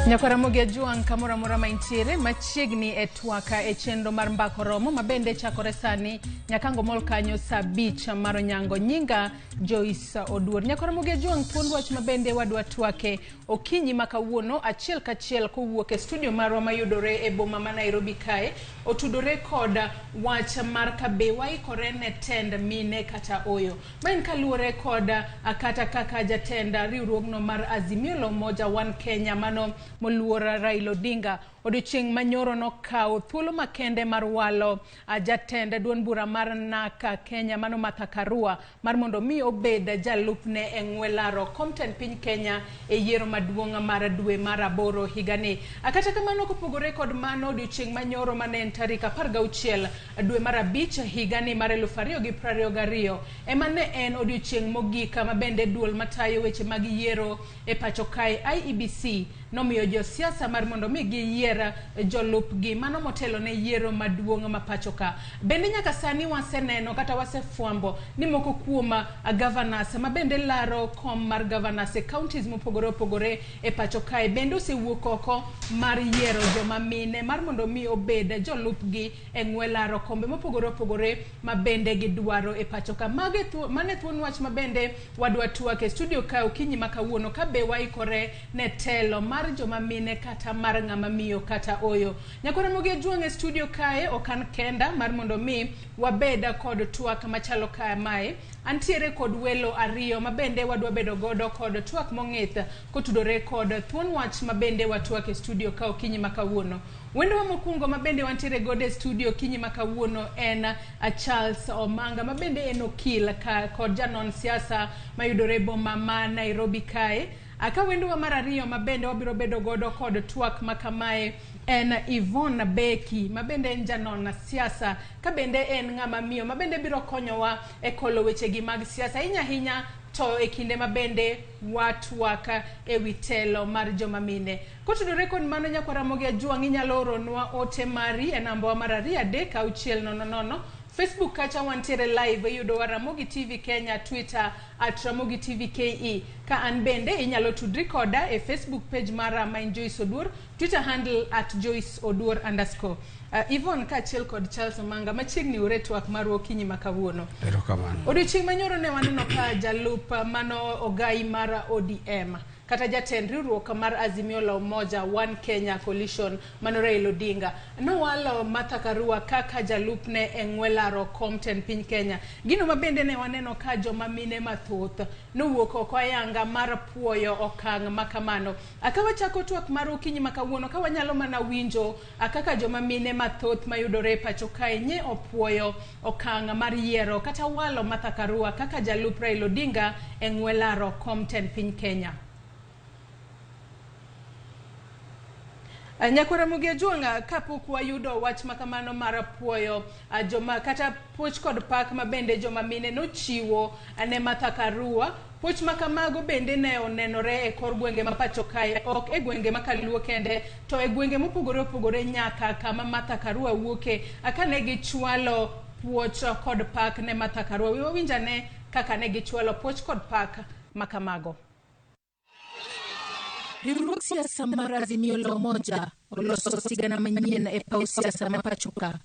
Nyakwaramogi Ajwang' kamoro amora ma intiere machiegni e twaka e chenro mar Mbako Romo ma bende chakore sani nyakango mol kanyo saa 5 mar onyango. Nyinga Joyce Oduor. Nyakwaramogi Ajwang' thuond wach ma bende wadwa twake okinyi ma kawuono achiel kachiel kowuok e studio marwa mayudore e boma ma Nairobi kae otudore kod wach mar kabe waikore ne tend mine kata oyo. Ma en kaluwore kod kata kaka jatend riwruogno mar Azimio la Umoja One Kenya mano moluor Raila Odinga odiochieng' manyoro nokawo thuolo makende mar walo jatend duond bura mar NARC Kenya mano Martha Karua mar mondo mi obed jalupne e ng'we laro kom tend piny Kenya e yiero maduong' mar dwe mar 8 higani. Kata kamano kopogore kod mano odiochieng' manyoro mane en tarik 16 dwe mar 5 higani mar 2022 ema ne en odiochieng' mogik ma bende duol matayo weche mag yiero e pacho kae IEBC nomiyo josiasa mar mondo mi giyier jolupgi mano motelo ne yiero maduong' ma pacho ka. Bende nyaka sani waseneno kata wasefwambo ni moko kuom governors ma bende laro kom mar governors e counties mopogore opogore e pacho kae bende osewuok oko mar yiero joma mine mar mondo mi obed jolupgi e ng'we laro kombe mopogore opogore ma bende gidwaro e pacho ka. Mano e thuon wach ma bende wadwa twak e studio ka okinyi ma kawuono ka be waikore ne telo mar joma mine kata mar ng'ama miyo kata oyo. Nyakwaramogi Ajwang' e studio kae ok an kenda mar mondo mi wabed kod twak machalo kamae. Antiere kod welo ariyo ma bende wadwa bedo godo kod twak mong'ith kotudore kod thuon wach ma bende watwak e studio ka okinyi ma kawuono. Wendowa mokwongo ma bende wantiere godo e studio okinyi ma kawuono en Charles Omanga ma bende en okil kod janon siasa mayudore e boma ma Nairobi kae. Ka wendowa mar ariyo ma bende wabiro bedo godo kod twak ma kamae en Yvonne Beki ma bende en janon siasa ka bende en ng'ama miyo ma bende biro konyowa e kolo wechegi mag siasa ahinya ahinya to e kinde ma bende watwak e wi telo mar joma mine. Kotudore kod mano Nyakwaramogi Ajwang' inyalo oronwa ote mari e nambawa mar 2 3 6 0 0. Facebook kacha wantiere live iyudowa Ramogi TV Kenya, Twitter at Ramogi TV KE. Ka an bende inyalo tudri koda e Facebook page mara ma en Joyce Oduor, Twitter handle at Joyce Oduor underscore. Yvonne kaachiel kod Charles Omanga machiegni ure twak marwa okinyi ma kawuono. Erokamano. Odiochieng' manyoro ne waneno ka jalup mano ogai mar ODM kata jatend riwruok mar Azimio la Umoja One Kenya Coalition mano Raila Odinga nowalo Martha Karua kaka jalupne e ng'we laro kom tend piny Kenya. Gino ma bende ne waneno ka joma mine mathoth nowuok oko ayanga mar puoyo okang' ma kamano. Ka wachako twak mar okinyi ma kawuono ka wanyalo mana winjo kaka joma mine mathoth mayudore e pacho kae nye opuoyo okang' mar yiero kata walo Martha Karua kaka jalup Raila Odinga e ng'we laro kom tend piny Kenya. Nyakwaramogi Ajwang' kapok wayudo wach makamano mar puoyo joma kata puoch kod pak ma bende joma mine nochiwo ne Martha Karua, puoch makamago bende ne onenore e kor gwenge ma pacho kae, ok e gwenge ma Kaluo kende to e gwenge mopogore opogore nyaka kama Martha Karua wuoke kane gichwalo puoch kod pak ne Martha Karua. We wawinj ane kaka ne gichwalo puoch kod pak makamago. Riwruog siasa mar Azimio la Umoja oloso sigana manyien e paw siasa ma pacho ka.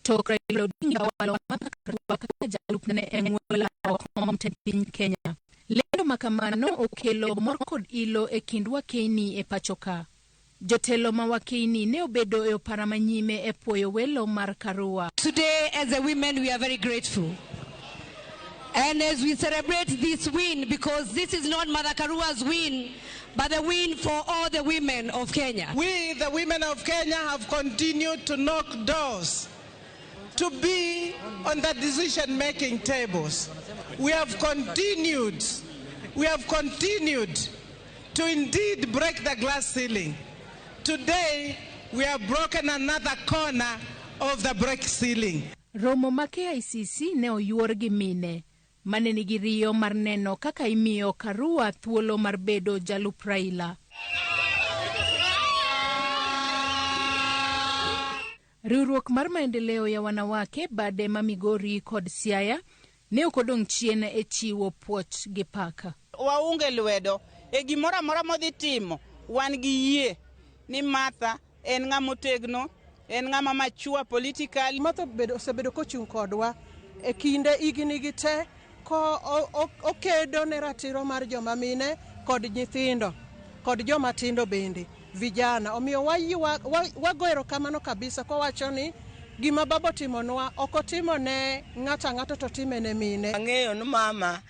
Tok Raila Odinga walo Martha Karua kaka jalupne e ng'we laro kom tend piny Kenya. Lendo ma kamano okelo mor kod ilo e kind wakeini e pacho ka. Jotelo ma wakeini ne obedo e opara manyime e puoyo welo mar Karua. Today as a women we are very grateful. And as we celebrate this win, because this is not Martha Karua's win, but the win for all the women of Kenya. We, the women of Kenya, have continued to knock doors to be on the decision-making tables. We have continued to indeed break the glass ceiling. Today, we have broken another corner of the break ceiling. Romo ma KICC ne oyuor gi mine mane nigi riyo mar neno kaka imiyo Karua thuolo mar bedo jalup Raila. Riwruok mar maendeleo ya wanawake bade ma Migori kod Siaya ne ok odong' chien e chiwo puoch gi paka. Waunge lwedo e gimoro amora modhi timo, wan gi yie. Ni Martha en ng'ama otegno, en ng'ama mature politically. Martha osebedo kochung' kodwa e kinde higni gi te ko okedo ne ratiro mar joma mine kod nyithindo kod joma tindo bende vijana. Omiyo wago erokamano kabisa kowacho ni gima baba otimonwa ok otimo ne ng'ato ang'ata to otime ne mine. Ang'eyo ni mama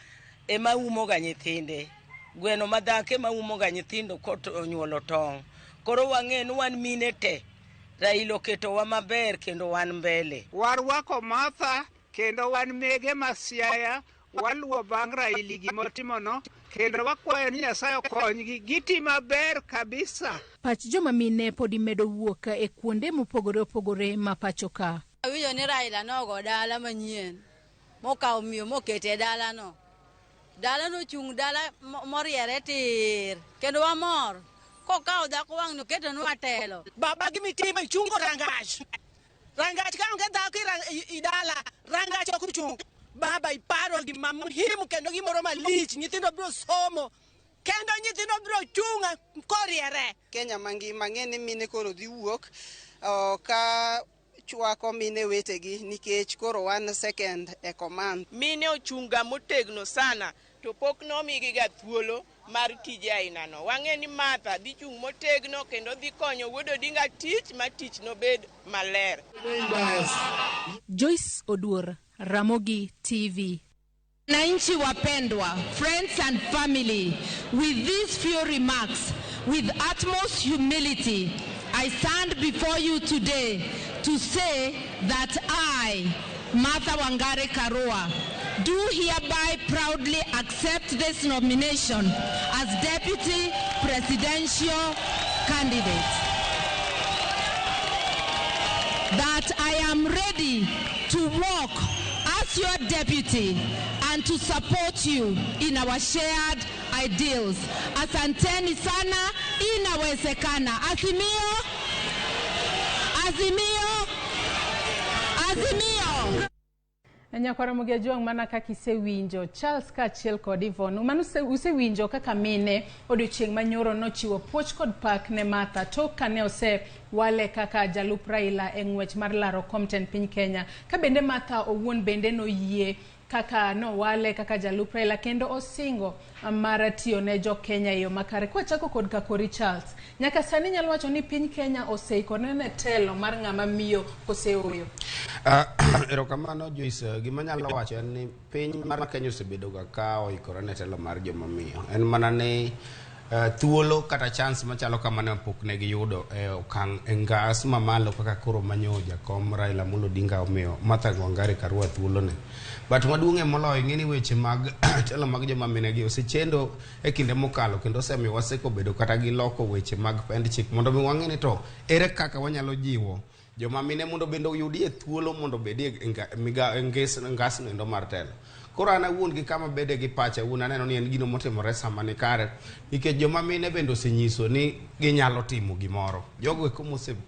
ema umo ga nyithinde. Gweno madhako ema umo ga nyithindo konyuolo tong'. Koro wang'e ni wan mine te. Raila oketowa maber kendo wan mbele. Warwako Martha kendo wan mege ma Siaya waluwo bang' Raila gimotimono kendo wakwayo ni Nyasaye okonygi giti maber kabisa. Pach joma mine podi medo wuok e kuonde mopogore opogore ma pacho ka. Awinjo ni Raila nogo dala manyien mokawo miyo mokete e dalano. Dalano ochung' dala moriere tir kendo wamor kokawo dhako wang'ni oketonwa telo. Baba gimitimo ichungo rangach. Rangach ka onge dhako i dala, rangach ok ochung'. Baba iparo gima muhimu kendo gimoro malich, nyithindo biro somo kendo nyithindo biro chung' koriere. Kenya mangima ng'e ni mine koro dhi wuok ka chwako mine wetegi nikech koro wan second e command. Mine ochung' ga motegno sana to pok nomigi ga thuolo mar tije aina no. Wang'e ni Martha dhi chung' motegno kendo dhi konyo wuod Odinga tich ma tich nobed maler. Joyce Oduor, Ramogi TV. Wananchi wapendwa, friends and family, with these few remarks, with utmost humility, I stand before you today to say that I, Martha Wangari Karua, do hereby proudly accept this nomination as Deputy Presidential Candidate. That I am ready to work as your deputy and to support you in our shared ideals. Asanteni sana, inawezekana. Azimio, Azimio, Azimio. Nyakwara Ramogi mana kaka isewinjo Charles kaachiel kod Yvonne, mano usewinjo kaka mine odiochieng' manyoro nochiwo puoch kod pak ne Martha tok kane osewale kaka jalup Raila e ng'wech mar laro kom tend piny Kenya. Ka bende Martha owuon bende noyie kaka nowale kaka jalup Raila kendo osingo mar tiyo ne jo Kenya e yo makare. Kwachako kod Kakori Charles, nyaka sani nyalo wacho ni piny Kenya oseikore ne telo mar ng'ama miyo kose ooyo? Erokamano Joyce, gima anyalo wacho en ni piny mar Kenya osebedo ga ka oikore ne telo mar joma miyo. En mana ni thuolo kata chance machalo kamano pok ne giyudo e okang' e ngas mamalo kaka koro manyo jakom Raila Amolo Odinga omiyo Martha Wangari Karua thuolo ne. But maduong' e moloyo ing'e ni weche mag telo mag joma mine gi osechendo e kinde mokalo kendo osemiyo waseko bedo kata gi loko weche mag pend chik mondo mi wang'e ni to ere kaka wanyalo jiwo joma mine mondo bende oyudie thuolo mondo obedie e ngasno endo mar telo. Koro an awuon gi kama bede gi pacha awuon aneno ni en gino motimore sama ni kare nikech joma mine bende osenyiso ni ginyalo timo gimoro. Jogo eko mosemi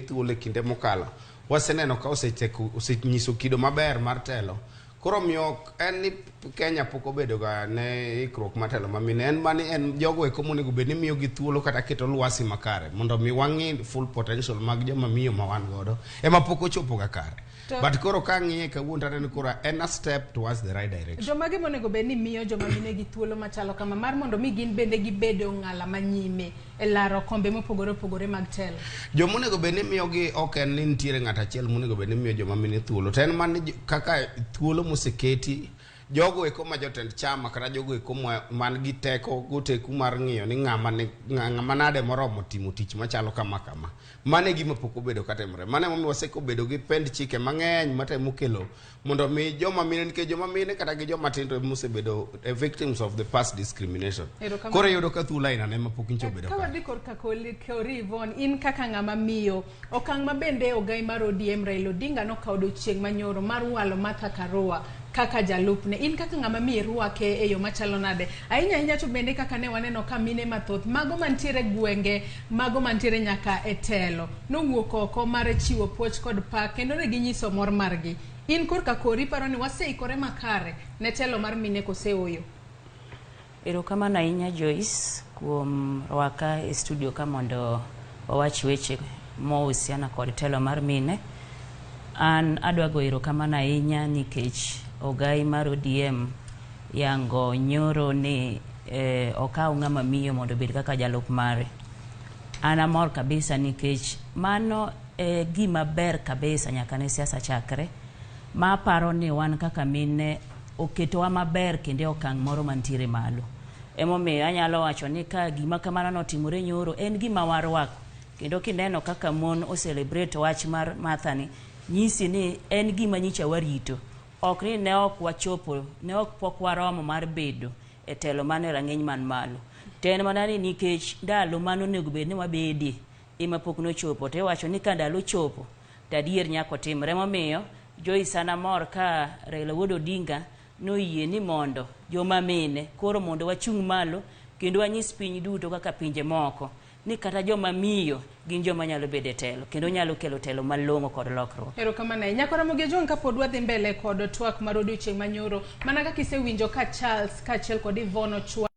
thuolo e kinde mokalo waseneno ka osenyiso kido maber mar telo. Koro omiyo en ni Kenya pok obedo ga ne ikruok mar telo ma mine en mani en jogo eko monego bed ni miyogi thuolo kata keto lwasi makare mondo mi wang'i full potential mag joma miyo ma wan godo ema pok ochopo ga kare. But koro ka ang'iye kawuono to aneno koro en a step towards the right direction. Jomage monego bed ni miyo joma mine gi thuolo machalo kama mar mondo mi gin bende gibedo ng'ala manyime e laro kombe mopogore opogore mag telo? Joma onego bed ni miyogi ok en ni nitiere ng'ato achiel monego bed ni miyo joma mine thuolo to en mana kaka thuolo moseketi jogo eko ma jotend chama kata jogo eko man gi teko goteku mar ng'iyo ni ng'ama nade moromo timo tich machalo kama kama. Mano e gima pok obedo katimore. Mano emomiyo waseko bedo gi pend chike mang'eny matemo kelo mondo mi joma mine nikech joma mine kata gi joma tindo mosebedo victims of the past discrimination. Koro iyudo ka thuolo aina ema pok nyicha obedo Ka wadhi korka kori Yvonne, in kaka ng'ama miyo, okang' ma bende ogai mar ODM Raila Odinga nokawo odiochieng' manyoro mar walo Martha Karua kaka jalupne, in kaka ng'ama miyo irwake e yo machalo nade? Ahinya ahinya to bende kaka ne waneno ka mine mathoth, mago mantiere gwenge, mago mantiere nyaka e telo, nowuok oko mar chiwo puoch kod pak kendo ne ginyiso mor margi. In korka kori iparo ni waseikore makare ne telo mar mine kose ooyo? Erokamano ahinya Joyce kuom rwaka e studio ka mondo wawach weche mohusiana kod telo mar mine. An adwa goyo erokamano ahinya nikech ogai mar ODM yango nyoro ni okaw ng'ama miyo mondo obed kaka jalup mare. An amor kabisa nikech mano e gima ber kabisa nyaka ne siasa chakre. Ma aparo ni wan kaka mine oketowa maber kendo e okang' moro mantiere malo. Emomiyo anyalo wacho ni ka gima kamano notimore nyoro en gima warwako. Kendo kineno kaka mon o celebrate wach mar Martha ni, nyisi ni en gima nyicha warito. Ok ni ne ok wachopo, ne ok pok waromo mar bedo e telo man e rang'iny man malo. To en mana ni nikech ndalo mane onego bed ni wabedie ema pok nochopo. To iwacho ni ka ndalo ochopo to adier nyaka otimre. Emomiyo Joyce an amor ka Raila Wuod Odinga noyie ni mondo joma mine koro mondo wachung' malo kendo wanyis piny duto kaka pinje moko ni kata joma miyo gin joma nyalo bedo e telo kendo nyalo kelo telo malong'o kod lokruok. Erokamano ahinya. Nyakwa Ramogi Ojwang' kapod wadhi mbele kod twak mar odiochieng' manyoro, mana kaka isewinjo ka Charles kaachiel kod Yvonne ochwalo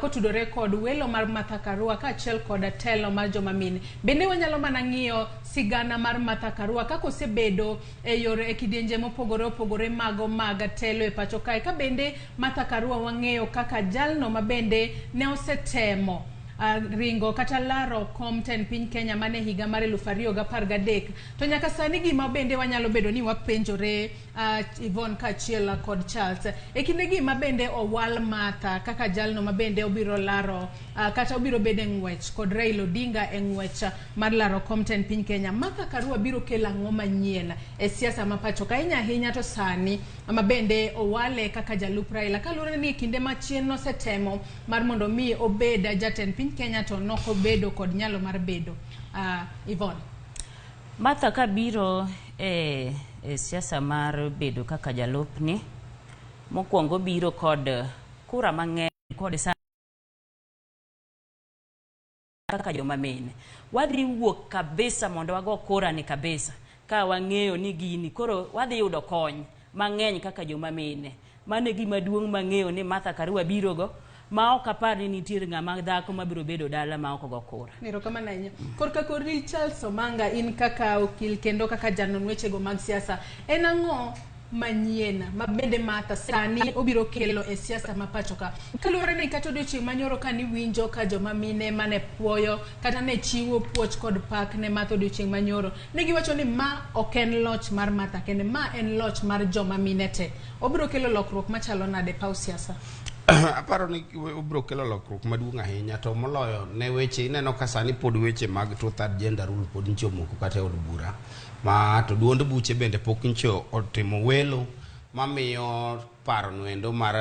kotudore kod welo mar Martha Karua kaachiel kod telo mar joma mine. Bende wanyalo mana ng'iyo sigana mar Martha Karua kaka osebedo e yore e kidienje mopogore opogore mago mag telo e pacho kae. Ka bende Martha Karua wang'eyo kaka jalno ma bende ne osetemo ringo kata laro kom tend piny Kenya mane higa mar 2013. To nyaka sani gima bende wanyalo bedo ni wapenjore Yvonne kaachiel kod Charles. E kinde gi ma bende owal Martha kaka jalno ma bende obiro laro kata obiro bedo e ng'wech kod Raila Odinga e ng'wech mar laro kom tend piny Kenya. Martha Karua biro kelo ang'o manyien e siasa ma pacho ka ahinya ahinya to sani ma bende owale kaka jalup Raila kaluwore ni kinde machien nosetemo mar mondo mi obed jatend piny Kenya to nokobedo kod nyalo mar bedo. Yvonne. Martha kabiro e siasa mar bedo kaka jalupni, mokwongo obiro kod kura mang'eny kod kaka joma mine. Wadhi wuok kabisa mondo wago kura ni kabisa ka wang'eyo ni gini koro wadhi yudo kony mang'eny kaka joma mine. Mano e gima duong' mang'eyo ni Martha Karua biro go ma ok apar ni nitiere ng'ama dhako mabiro bedo dala ma ok ogo kura. Erokamano ahinya. Korka kori Charles Omanga, in kaka okil kendo kaka janon wechego mag siasa, en ang'o manyien ma bende Martha sani obiro kelo e siasa ma pacho ka? Kaluwore ni kata odiochieng' manyoro ka niwinjo ka joma mine mane puoyo kata ne chiwo puoch kod pak ne Martha odiochieng' manyoro, ne giwacho ni ma ok en loch mar Martha kende, ma en loch mar joma mine te. Obiro kelo lokruok machalo nade e paw siasa? Aparo ni obiro kelo lokruok maduong' ahinya to moloyo ne weche ineno ka sani pod weche mag two-third gender rule pod nitie omoko kata e od bura ma to duond buche bende pok nche otimo welo mamiyo paro noendo mar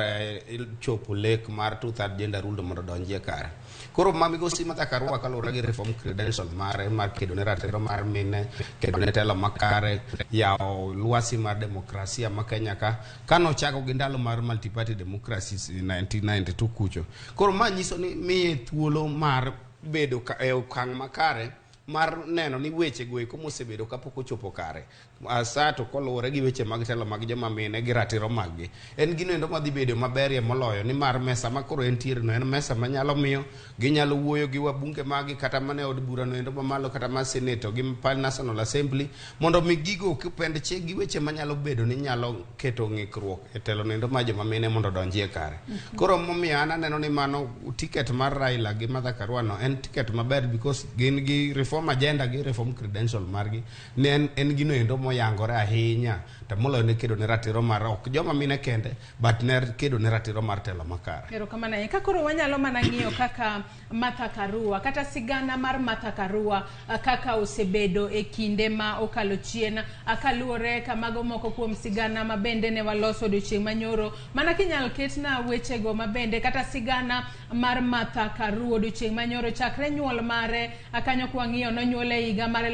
chopo lek mar two-third gender rule mondo odonjie kare. Koro ma migosi Martha Karua kaluwore gi reform credential mare mar kedo ne ratiro mar mine, kedo ne telo makare, yawo lwasi mar demokrasia ma Kenya ka, kanochako gi ndalo mar multi-party democracy 1992 kucho. Koro ma nyiso ni miye thuolo mar bedo e okang' makare mar neno ni weche go eko mosebedo kapok ochopo kare asa to koluwore gi weche mag telo mag joma mine gi ratiro mag gi en gino endo madhi bedo maberie moloyo nimar mesa ma koro entiere no en mesa manyalo miyo ginyalo wuoyo gi wabunge magi kata mana e od bura no endo mamalo kata mar senate to gi National Assembly mondo mi gigo kipend chik gi weche manyalo bedo ni nyalo keto ng'ikruok e telo no endo mar joma mine mondo odonjie kare. Koro momiyo an aneno ni mano ticket mar Raila gi Martha Karua no en ticket maber because gin gi reform agenda gi reform credential margi ne en gino endo moyangore ahinya to moloyo ne kedo ne ratiro mar ok joma mine kende but ne kedo ne ratiro mar telo makare. Erokamano ahinya. Ka koro wanyalo mana ng'iyo kaka Martha Karua kata sigana mar Martha Karua kaka osebedo e kinde ma okalo chien kaluwore kamago moko kuom sigana ma bende ne waloso odiochieng' manyoro mana kinyal ketna wechego mabende kata sigana mar Martha Karua odiochieng' manyoro chakre nyuol mare kanyo kwang'iyo nonyuole e higa mar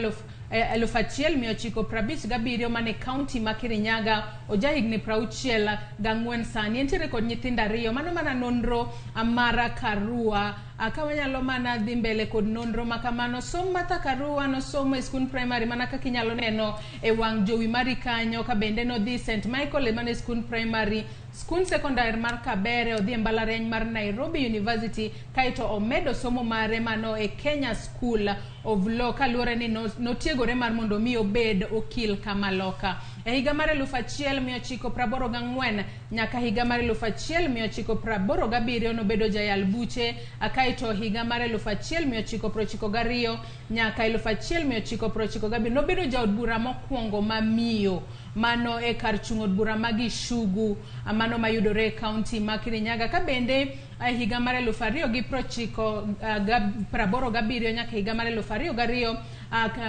1957 mane kaunti ma Kirinyaga, oja higni 64 sani. Entiere kod nyithindo ariyo. Mano mana nonro mar Karua. Ka wanyalo mana dhi mbele kod nonro ma kamano, som Martha Karua nosomo e skund primary mana kaka inyalo neno e wang' jowi mari kanyo, ka bende nodhi St Michael e mano e skund primary, skund secondary mar Kabere, odhi e mbalariany mar Nairobi University, kaeto omedo somo mare mano e Kenya School of Law kaluwore ni notiegore mar mondo mi obed okil kamaloka. E higa mar 1984 nyaka higa mar 1987 nobedo jayal buche, kaeto higa mar 1992 nyaka 1997 nobedo jaod bura mokwongo ma miyo mano e kar chung' od bura ma Gichugu, mano mayudore e kaunti ma Kirinyaga. Ka bende e higa mar 2087 nyaka higa mar 2002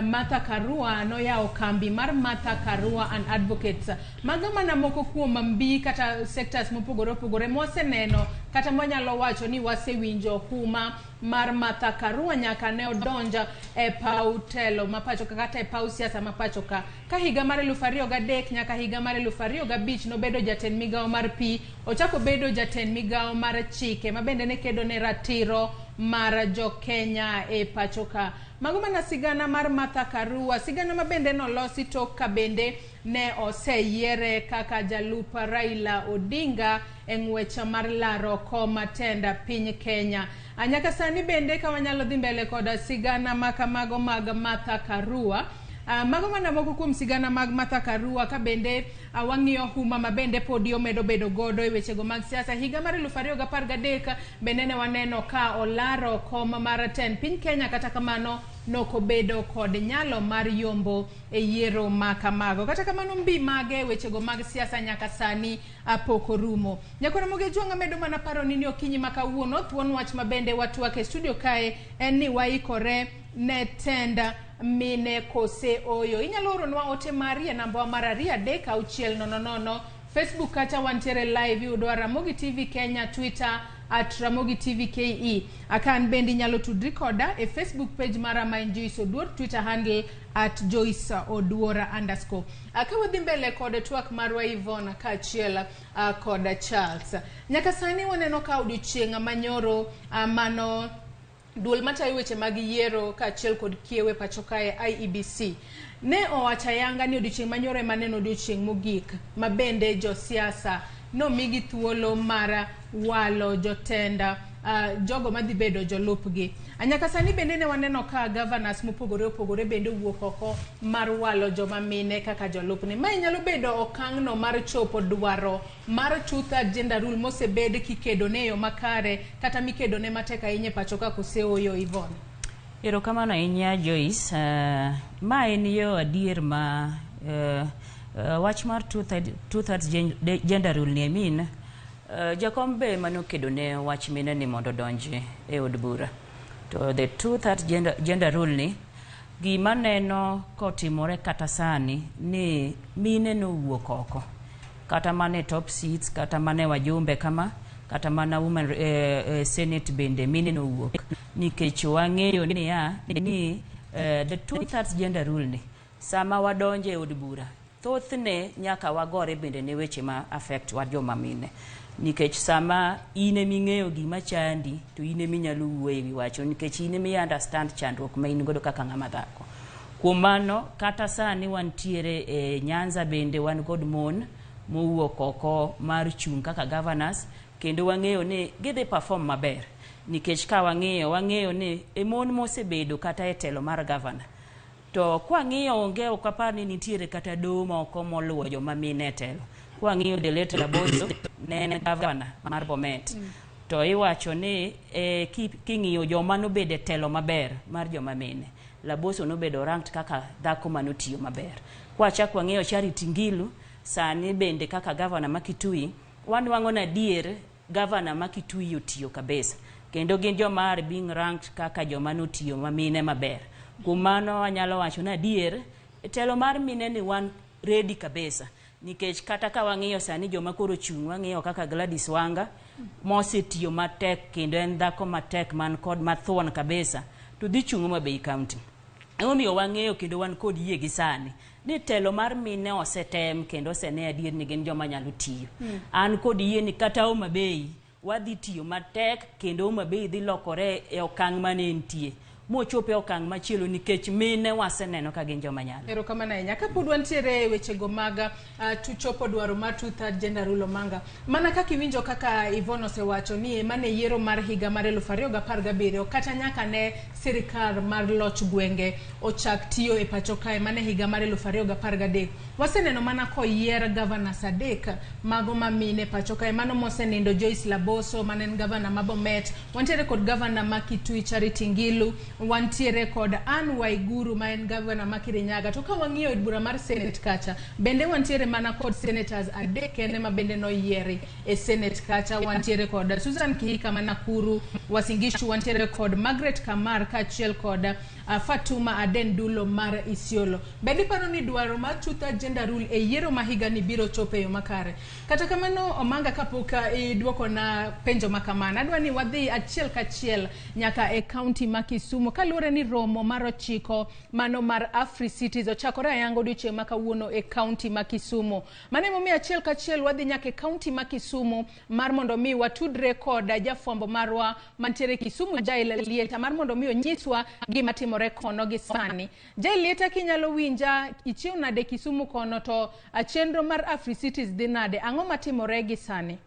Martha Karua noyawo kambi mar Martha Karua and Advocates. Mago mana moko kuom mbi kata sectors mopogore opogore mwaseneno kata mwanyalo wacho ni wasewinjo huma mar Martha Karua nyaka ne odonjo e paw telo ma pacho ka kata e paw siasa ma pacho ka. Ka higa mar 2003 nyaka higa mar 2005 nobedo jatend migawo mar pi, ochako bedo jatend migawo mar chike ma bende ne kedo ne ratiro mar jo-Kenya e pacho ka. Mago mana sigana mar Martha Karua, sigana ma bende nolosi tok ka bende ne oseyiere kaka jalup Raila Odinga e ng'wech mar laro kom tend piny Kenya. Nyaka sani bende ka wanyalo dhi mbele koda sigana ma kamago mag Martha Karua. Mago mana moko kuom sigana mag Martha Karua ka bende wang'iyo huma ma bende podi omedo bedo godo e wechego mag siasa. Higa mar 2013 bende ne waneno ka olaro kom mar tend piny Kenya, kata kamano nokobedo kod nyalo mar yombo e yiero ma kamago. Kata kamano mbi mage wechego mag siasa nyaka sani pok orumo. Nyakwar Ramogi Ojwang' amedo mana paro ni okinyi ma kawuono thuon wach ma bende watwak e studio kae en ni waikore ne tend mine kose oyo. Inyalo oronwa ote mari e namba mar 2 3 6 0 0. Facebook kacha wantiere live, iyudo Ramogi TV Kenya, Twitter at Ramogi TV KE. Akan bende inyalo tudri koda e Facebook page mara ma en Joyce Oduor, Twitter handle at Joyce Oduor underscore. Ka wadhi mbele kod twak marwa Yvonne kaachiel kod Charles. Nyaka sani waneno ka odiochieng' manyoro mano duol matayo weche mag yiero kaachiel kod kiewe pacho kae IEBC ne owacho ayanga ni odiochieng' manyoro ema ne en odiochieng' mogik ma bende josiasa nomigi thuolo mar walo jotenda jogo madhi bedo jolupgi. Nyaka sani bende ne waneno ka governors mopogore opogore bende owuok oko mar walo joma mine kaka jolupne. Mae nyalo bedo okang'no mar chopo dwaro mar two-third gender rule mosebed kikedone e yo makare kata mikedone matek ahinya e pacho ka kose oyo Yvonne. Erokamano ahinya Joyce. Ma en yo adier ma wach mar two-thirds gender rule ni, I mean, jakom be manokedo ne wach mine ni mondo odonj e od bura. To the two-thirds gender rule ni, gima neno kotimore kata sani ni mine nowuok oko. Kata mana e top seats, kata mana e wajumbe kama, kata mana women senate bende mine nowuok. Nikech wang'eyo niya, ni the two-thirds gender rule ni, sama wadonjo e od bura, thothne nyaka wagore bende ne weche ma affect wa joma mine. Nikech sama in eming'eyo gima chandi, to in eminyalo wuoyo e wi wacho, nikech in emi understand chandruok ma in godo kaka ng'ama dhako. Kuom mano, kata sani wantiere e Nyanza bende wan kod mon mowuok oko mar chung' kaka governors, kendo wang'eyo ni gidhi perform maber. Nikech ka wang'iyo, wang'eyo ni e mon mosebedo kata e telo mar governor. To kwang'iyo onge ok apar ni nitiere kata doho moko moluwo joma mine e telo. Kwang'iyo the late Laboso, ne en governor mar Bomet. To iwacho ni king'iyo joma nobedo e telo maber mar joma mine, Laboso nobedo ranked kaka dhako manotiyo maber. Kwachak wang'iyo Charity Ngilu, sani bende kaka governor ma Kitui, wanwang'o ni adier governor ma Kitui otiyo kabisa. Kendo gin joma are being ranked kaka joma notiyo ma mine maber. Kuom mano wanyalo wacho ni adier, telo mar mine ni wan ready kabisa. Nikech kata ka wang'iyo sani joma koro chung', wang'iyo kaka Gladys Wanga, mosetiyo matek kendo en dhako matek man kod mathuon kabisa, to dhi chung' Homa Bay County. Emomiyo wang'eyo kendo wan kod yie gi sani ni telo mar mine osetem kendo osene adier ni gin joma nyalo tiyo. An kod yie ni kata Homa Bay Wadhi tiyo matek kendo Homa Bay dhi lokore e okang' mane entie mochop e okang' machielo nikech mine waseneno ka gin joma nyalo. Erokamano ahinya. Kapod wantiere e wechego mag chopo dwaro mar two-third gender rule Omanga, mana kaka iwinjo kaka Yvonne osewacho ni mane yiero mar higa mar 2017 kata nyaka ne sirikal mar loch gwenge ochak tiyo e pacho kae mane higa mar 2013. Waseneno mana koyier governors adek mago ma mine pacho kae, mano mosenindo Joyce Laboso mane en governor ma Bomet, wantiere kod governor ma Kitui Charity Ngilu, wantiere kod Anne Waiguru ma en governor ma Kirinyaga. To ka wang'iyo e bura mar Senate kacha, bende wantiere mana kod senators adek kende ma bende noyieri e Senate kacha. Wantiere kod Susan Kihika ma Nakuru, Uasin Gishu, wantiere kod Margaret Kamar kaachiel kod Fatuma Aden Dulo mar Isiolo. Bende iparo ni dwaro mar two-third gender rule e yiero ma higani biro chopo e yo makare? Kata kamano, Omanga, kapok idwokona penjo ma kamano, adwa ni wadhi achiel kachiel nyaka e kaunti ma Kisumu kaluwore ni romo mar 9 mano mar Africities ochakore ayanga odiochieng' ma kawuono e kaunti ma Kisumu. Mano emomiyo achiel kachiel wadhi nyaka e kaunti ma Kisumu mar mondo mi watudre kod jafwambo marwa mantiere Kisumu, Jael Lieta, mar mondo mi onyiswa gima timore kono gi sani. Jael Lieta, kinyalo winja, ichiew nade Kisumu kono to chenro mar Africities dhi nade? Ang'o matimore gi sani?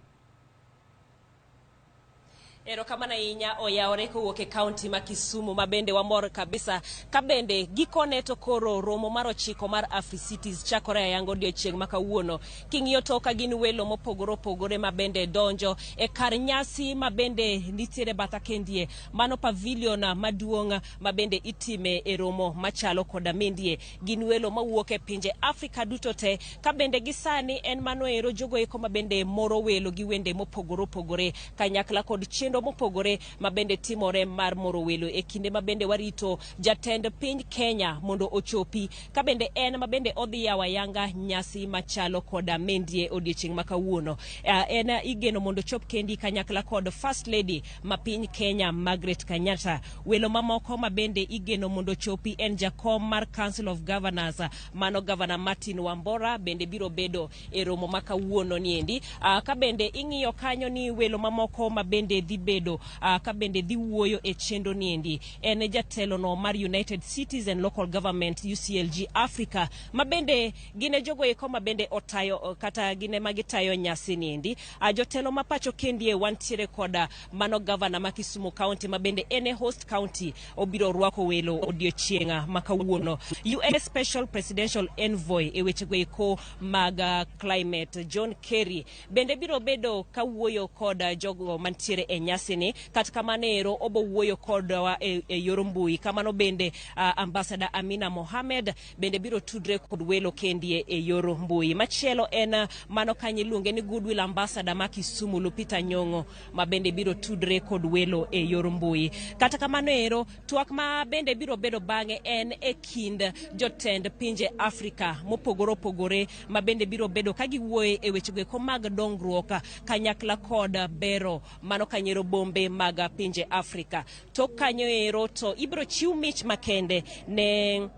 Erokamano ahinya oyawore kowuok e kaunti ma Kisumu ma bende wamor kabisa ka bende gikone to koro romo mar 9 mar Africities chakore ayanga odiochieng' ma kawuono. King'iyo to ka gin welo mopogore opogore ma bende donjo e kar nyasi ma bende nitiere batha kendie, mano pavilion maduong' ma bende itime e romo machalo koda mendie. Gin welo mawuok e pinje Afrika duto te ka bende gi sani en mano ero jogo eko ma bende moro welo gi wende mopogore opogore kanyakla kod chenro mopogore ma bende timore mar moro welo e kinde ma bende warito jatend piny Kenya mondo ochopi ka bende en ma bende odhi yawo ayanga nyasi machalo koda mendie odiochieng' ma kawuono. En igeno mondo ochop kendi kanyakla kod First Lady ma piny Kenya Margaret Kenyatta. Welo mamoko ma bende igeno mondo ochopi en jakom mar Council of Governors mano Governor Martin Wambora bende biro bedo e romo ma kawuono niendi. Ka bende ing'iyo kanyo ni welo mamoko ma bende dhi bedo ka bende dhi wuoyo e chenro niendi en jatelo no mar United Cities and Local Government UCLG Africa ma bende gin e jogo eko ma bende otayo kata gin ema gitayo nyasi niendi. Jotelo ma pacho kendie wantiere koda mano governor ma Kisumu County ma bende en e host county obiro rwako welo odiochieng' ma kawuono. US Special Presidential Envoy e wechego eko mag climate John Kerry bende biro bedo kawuoyo kod jogo mantiere e nyasi ni. Kata kamano ero obo wuoyo kodwa e yor mbui. Kamano bende Ambassador Amina Mohamed bende biro tudre kod welo kendie e yor mbui. Machielo en mano kanyo iluonge ni Goodwill Ambassador ma Kisumu Lupita Nyong'o ma bende biro tudre kod welo e yor mbui. Kata kamano ero twak ma bende biro bedo bang'e en e kind jotend pinje Afrika mopogore opogore ma bende biro bedo ka giwuoyo e wechego eko mag dongruok kanyakla kod bero mano kanyero bombe mag pinje Afrika. Tok kanyo ero to ibiro chiw mich makende ne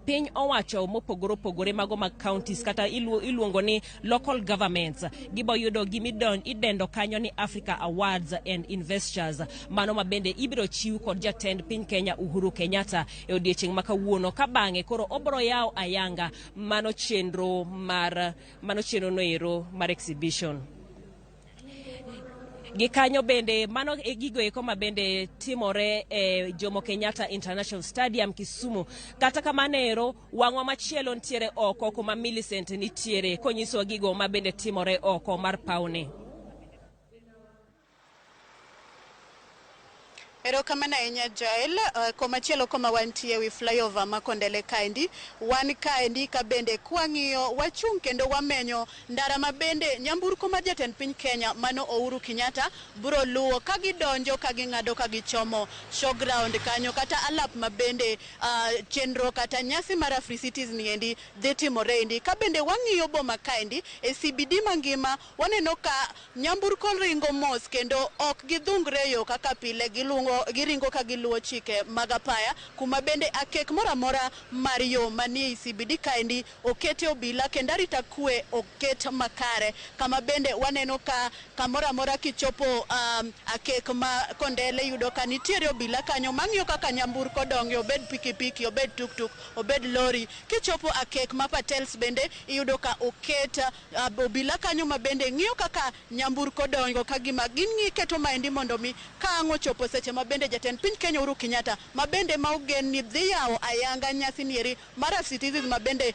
piny owacho mopogore opogore mago mag counties kata iluongo ni local governments. Gibo yudo gima idendo kanyo ni Africa Awards and Investors, mano ma bende ibiro chiw kod jatend piny Kenya Uhuru Kenyatta e odiechieng' ma kawuono, ka bang'e koro obro yawo ayanga mano chenro mar mano chenro no ero mar exhibition. Gi kanyo bende mano e gigo eko ma bende timore e Jomo Kenyatta International Stadium Kisumu. Kata kamano ero wang'wa machielo nitiere oko kuma Millicent nitiere konyisowa gigo ma bende timore oko mar pawni. Erokamano ahinya Jael. Komachielo koma wantie wi flyover ma Kondele kaendi, wan kaendi ka bende kwang'iyo wachung' kendo wamenyo ndara ma bende nyamburko mar jatend piny Kenya mano Uhuru Kenyatta bro luwo ka gidonjo ka ging'ado ka gichomo showground kanyo kata alap ma bende chenro kata nyasi mar Africities niendi dhi timore endi. Ka bende wang'iyo boma kaendi e CBD mangima, waneno ka nyamburko ringo mos kendo ok gidhungre yo kaka pile. giluwo giringo ka giluwo chike mag apaya, kuma bende akek moro amora mar yo manie CBD kaendi okete obila kendo arita kwe oket makare, kama bende waneno ka kamoro amora kichopo akek ma Kondele yudo ka nitiere obila kanyo mang'iyo kaka nyamburko donge, obed pikipiki, obed tuktuk, obed lori. Kichopo akek ma Patels bende iyudo ka oket obila kanyo ma bende ng'iyo kaka nyamburko dongo, ka gima gin keto maendi mondo mi ka ang' ochopo seche ma bende jatend piny Kenya Uhuru Kenyatta ma bende ma ogen ni dhi yawo ayanga nyasi nieri mar Africities ma bende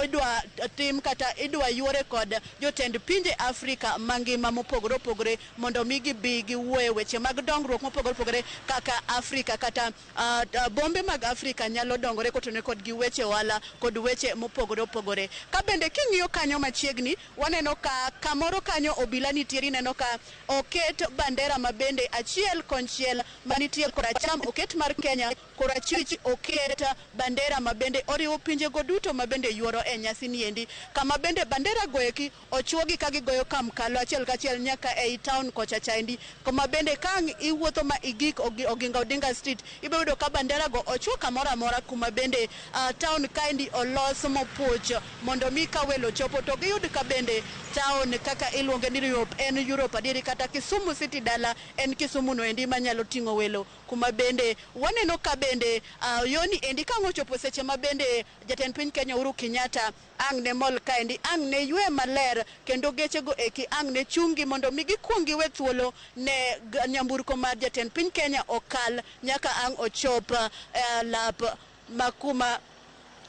idwa tim kata idwa yuore kod jotend pinje Afrika mangima mopogore opogore mondo mi gibi giwuoye weche mag dongruok mopogore opogore kaka Afrika kata bombe mag Afrika nyalo dongore kotenore kod gi weche ohala kod weche mopogore opogore. Ka bende king'iyo kanyo machiegni waneno ka kamoro kanyo obila nitiere, ineno ka oket bandera ma bende achiel konchiel manitie koracham oket mar Kenya, korachwich oket bandera ma bende oriwo pinjego duto ma bende yuoro e nyasi niendi, kama bende bandera goeki ochuogi ka gigoyo kamkalo achiel kachiel nyaka ei town kocha chaendi, kama bende ka iwuotho ma igik Oginga Odinga Street ibiro yudo ka bandera go ochuo kamoro amora, kuma bende town kaendi olos mopuch mondo mi ka welo chopo to giyud ka bende town kaka iluonge ni Europe en Europe adieri, kata Kisumu City dala en Kisumu no endi manyalo ting'o welo, kuma bende waneno ka bende yoni endi ka ang' ochopo seche ma bende jatend piny Kenya Uhuru Kenyatta ang' ne mol kaendi ang' ne ywe maler kendo gechego eki ang' ne chungi mondo mi gikuong giwe thuolo ne nyamburko mar jatend piny Kenya okal nyaka ang' ochop lap makuma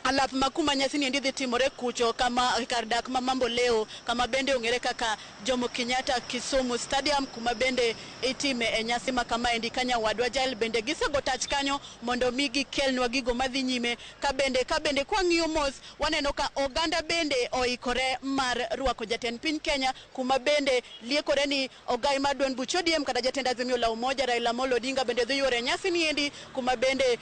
alap makuma nyasi ni endi dhi timore kucho kama kar dak ma Mambo Leo, kama bende ong'ere kaka Jomo Kenyatta Kisumu Stadium, kuma bende itime e nyasi ma kama endi. Ka nyawadwa Jael bende gisego tach kanyo mondo mi gikelnwa gigo madhi nyime. Ka bende kwang'iyo mos waneno ka oganda bende oikore mar rwako jatend piny Kenya, kuma bende liekore ni ogai mar duond buch ODM kata jatend Azimio la Umoja Raila Amolo Odinga bende dhi yuore nyasi ni endi, kuma bende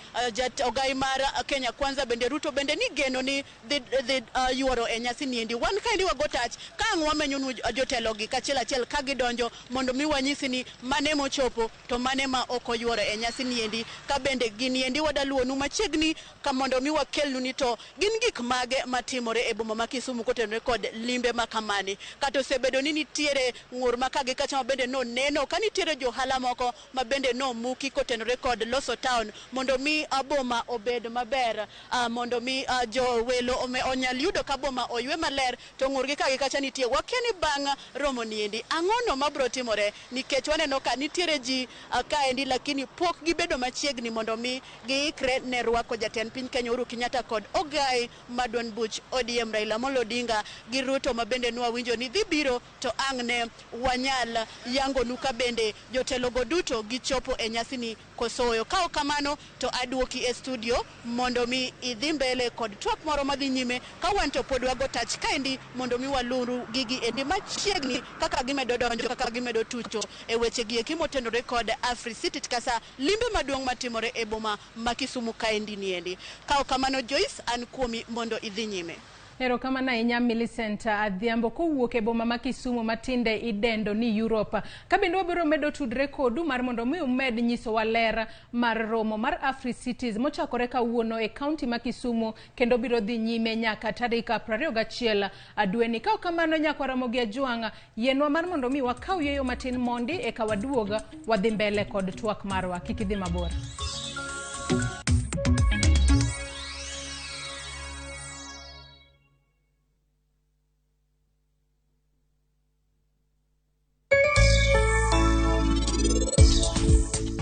ogai mar Kenya Kwanza bende Ruto bende ni geno ni dhi yuoro e nyasi ni endi. Wan kaendi wago tach ka ang' wamenyonu jotelo gi kachiel achiel ka gidonjo mondo mi wanyisi ni mane mochopo to mane ma ok oyuoro e nyasi ni endi. Ka bende gini endi wadaluwonu machiegni ka mondo mi wakelnu ni to gin gik mage matimore e boma ma Kisumu kotenore kod limbe ma kamani. Kata osebedo ni nitiere ng'ur ma ka gi kacha ma bende noneno ka nitiere johala moko ma bende nomuki kotenore kod loso town mondo mi boma obed maber, mondo mi jowelo onyal yudo ka boma oywe maler, to ng'ur gi ka gi kacha nitie. Wakia ni bang' romo ni endi ang'ono mabiro timore, nikech waneno ka nitiere ji kaendi lakini pok gibedo machiegni mondo mi giikre ne rwako jatend piny Kenya Uhuru Kenyatta kod ogai ma duond buch ODM Raila Amolo Odinga gi Ruto ma bende nwawinjo ni dhi biro, to ang' ne wanyal yangonu ka bende jotelogo duto gichopo e nyasi ni kosoyo. Ka ok kamano to aduoki e studio mondo mi idhi mbele kod twak moro madhi nyime, ka wan to pod wago tach kaendi mondo mi waluru gigi endi machiegni kaka gimedo donjo, kaka gimedo tucho e weche gi eki motenore kod Africity kasa limbe maduong' matimore e boma ma Kisumu kaendi niendi. Ka ok kamano Joyce, an kuomi mondo idhi nyime. Erokamano ahinya Millicent Adhiambo kowuok e boma ma Kisumu matinde idendo ni Europe. Ka bende wabiro medo tudre kodu mar mondo mi umed nyisowa ler mar romo mar Africities mochakore kawuono e kaunti ma Kisumu kendo biro dhi nyime nyaka tarik 21 dweni. Ka ok kamano nyaka Ramogi Ajwang', yienwa mar mondo mi wakaw yueyo matin mondi eka waduog wadhi mbele kod twak marwa. Kik idhi mabor.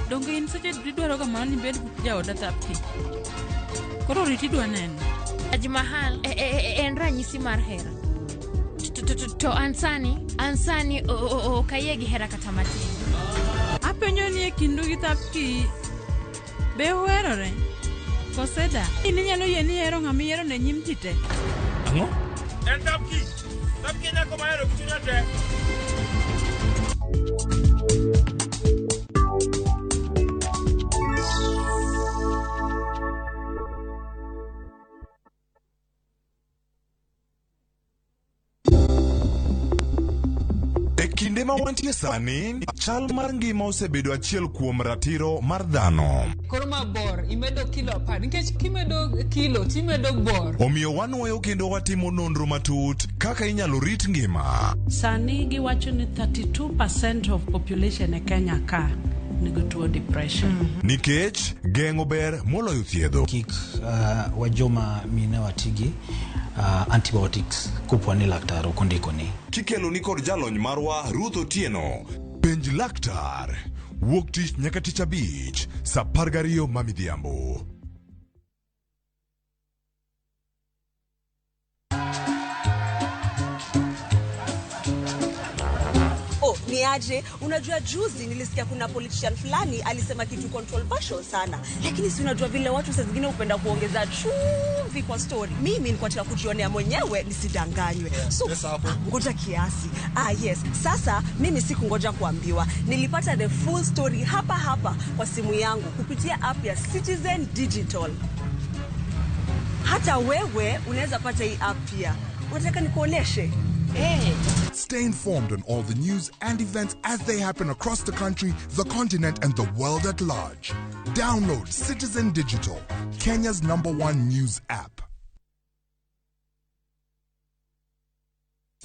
Donge in seche duto idwaroga mana ni ibed but jaoda thapki? Koro rit idwa neno. Taj Mahal en ranyisi mar hera. To an sani ok ayie gi hera kata matin. Apenjo ni e kindu gi thapki, be uherore? Kose da? In inyalo yie ni ihero ng'ama ihero ne nyim ji te? Ang'o? En thapki. Thapki e nyako mahero gi chunya te. E kinde ma wantie sani, Chal mar ngima osebedo achiel kuom ratiro mar dhano. Koro ma bor imedo kilo 10 nikech kimedo kilo timedo bor. Omiyo wanwoyo kendo watimo nonro matut kaka inyalo rit ngima. Sani giwacho ni 32% of population e Kenya ka nigi tuo depression. Nikech geng'o ber moloyo thiedho. Kik wajoma mine watigi antibiotics kopo ni laktar ok ondikoni. Kikeloni kod jalony marwa Ruth Otieno. Penj laktar. Wuok tich nyaka tich abich, saa 12 ma midhiambo. Oh, ni aje? Unajua juzi nilisikia kuna politician fulani alisema kitu controversial sana, lakini si unajua vile watu saa zingine hupenda kuongeza chumvi kwa story. Mimi nilikuwa nataka kujionea mwenyewe nisidanganywe. So ngoja kiasi. Ah, yes. Sasa mimi sikungoja kuambiwa, nilipata the full story hapa hapa kwa simu yangu kupitia app ya Citizen Digital. Hata wewe unaweza pata hii app pia. Unataka nikuoneshe? Hey. Stay informed on all the news and events as they happen across the country, the continent, and the world at large. Download Citizen Digital, Kenya's #1 news app.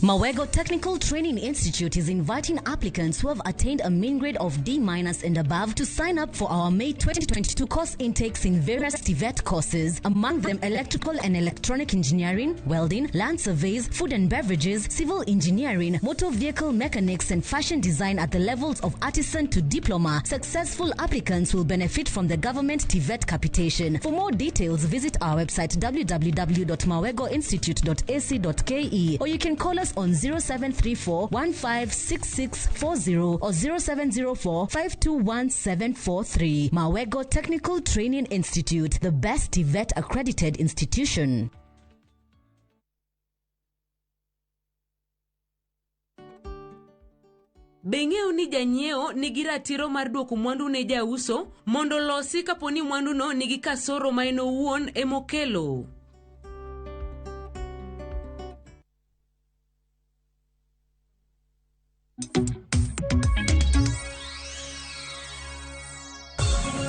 Mawego Technical Training Institute is inviting applicants who have attained a mean grade of D- and above to sign up for our May 2022 course intakes in various TVET courses, among them electrical and electronic engineering, welding, land surveys, food and beverages, civil engineering, motor vehicle mechanics, and fashion design at the levels of artisan to diploma. Successful applicants will benefit from the government TVET capitation. For more details, visit our website www.mawegoinstitute.ac.ke or you can call us on 0734 156640 or 0704 521743. Mawego Technical Training Institute, the best TVET accredited institution. Be ing'eyo ni janyiewo nigi ratiro mar duoko mwandu ne jauso mondo olosi kapo ni mwanduno nigi kasoro ma en owuon emokelo?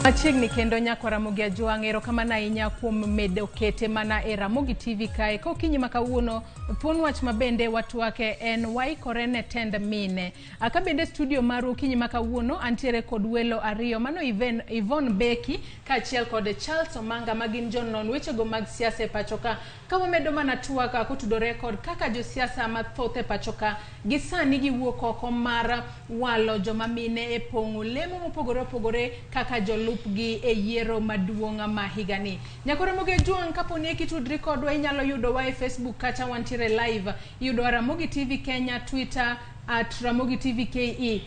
Machiegni kendo nyako Ramogi Ajwang', erokamano ahinya kuom medo kete mana e Ramogi TV kae. Ka okinyi ma kawuono, thuon wach ma bende watwake en waikore ne tend mine. Ka bende studio maru okinyi ma kawuono, antiere kod welo ariyo, mano Yvonne Beki kaachiel kod Charles Omanga ma gin jonon wechego mag siasa e pacho ka. Ka wamedo mana twak kotudore kod kaka josiasa mathoth e pacho ka gi sani giwuok oko mar walo joma mine e pong'o lemo mopogore opogore kaka jolup gi e yiero maduong' ma higani. Nyako Ramogi Ajwang', kapo ni kitudri kodwa inyalo yudowa e Facebook kata wantiere live. Iyudowa Ramogi TV Kenya, Twitter at Ramogi TV KE.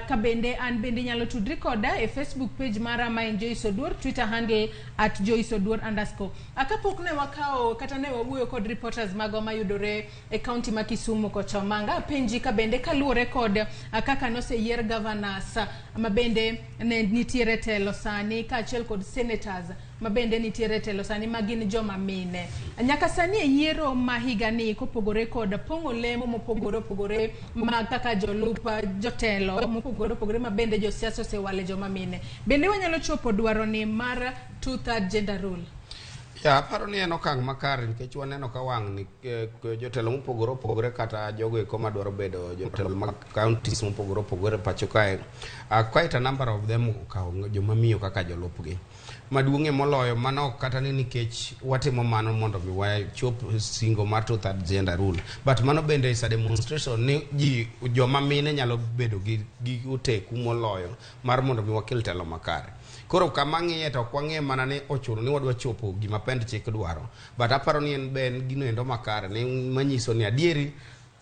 Ka bende an bende inyalo tudri koda e Facebook page mara ma en Joyce Oduor, Twitter handle at Joyce Oduor underscore. Kapok ne wakawo kata ne wawuoyo kod reporters magwa mayudore e county ma Kisumu kocha Omanga, apenji ka bende kaluwore kod kaka noseyier governors ma bende ne nitiere telo sani kaachiel kod senators ma bende nitiere telo sani ma gin joma mine. Nyaka sani e yiero ma higani kopogore kod pong'o lemo mopogore opogore ma kaka jolup jotelo mopogore opogore ma bende josiasa osewale joma mine. Bende wanyalo chopo dwaro ni mar 2/3 gender rule? Ya, aparo ni en okang' makare nikech waneno ka wang' ni jotelo mopogore opogore kata jogo eko madwaro bedo jotelo mag counties mopogore opogore pacho kae, quite a number of them okawo joma miyo kaka jolupgi. Maduong'ie moloyo mano ok kata ni nikech watimo mano mondo mi wachop singo mar 2/3 gender rule, but mano bende is a demonstration ni ji joma mine nyalo bedo gi oteku moloyo mar mondo mi wakel telo makare. Koro kama ng'iye to ok wang'iye mana ni ochuno ni wadwa chopo gima pend chik dwaro, but aparo ni en be en gino endo makare ni manyiso ni adieri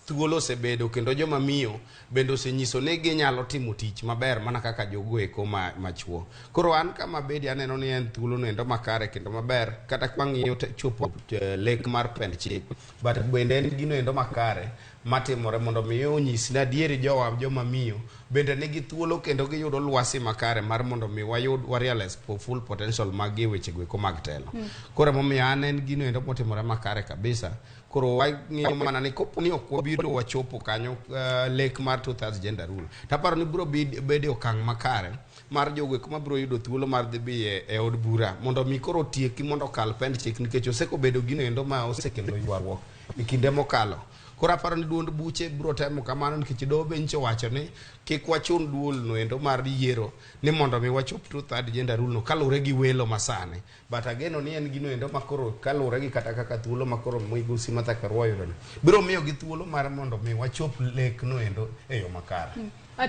thuolo osebedo kendo joma miyo bende osenyiso ni ginyalo timo tich maber mana kaka jogo eko machuo. Koro an kama bedi aneno ni en thuolo no endo makare kendo maber kata kwang'iyo chopo lek mar pend chik, but bende en gino endo makare matimore mondo mi onyis ni adieri jowa joma miyo bende nigi thuolo kendo giyudo lwasi makare mar mondo mi wayud wa realize full potential mag gi e weche goeko mag telo. Koro emomiyo an en gino endo motimore makare kabisa. Koro wang'iyo mana ni kopo ni ok wabiro wachopo kanyo lek mar 2/3 gender rule, taparo ni biro bedo e okang' makare mar jogo eko mabiro yudo thuolo mar dhi bi e od bura mondo mi koro otieki mondo okal pend chik, nikech osekobedo gino endo ma osekelo ywaruok e kinde mokalo. Koro aparo ni duond buche biro temo kamano, nikech doho be nyicha owacho ni kik wachun duol no endo mar yiero ni mondo mi wachop 2/3 gender rule no kaluwore gi welo masani. But ageno ni en gino endo makoro kaluwore gi kata kaka thuolo makoro migosi Martha Karua oyudo ni biro miyo gi thuolo mar mondo mi wachop lek no endo e yo makare.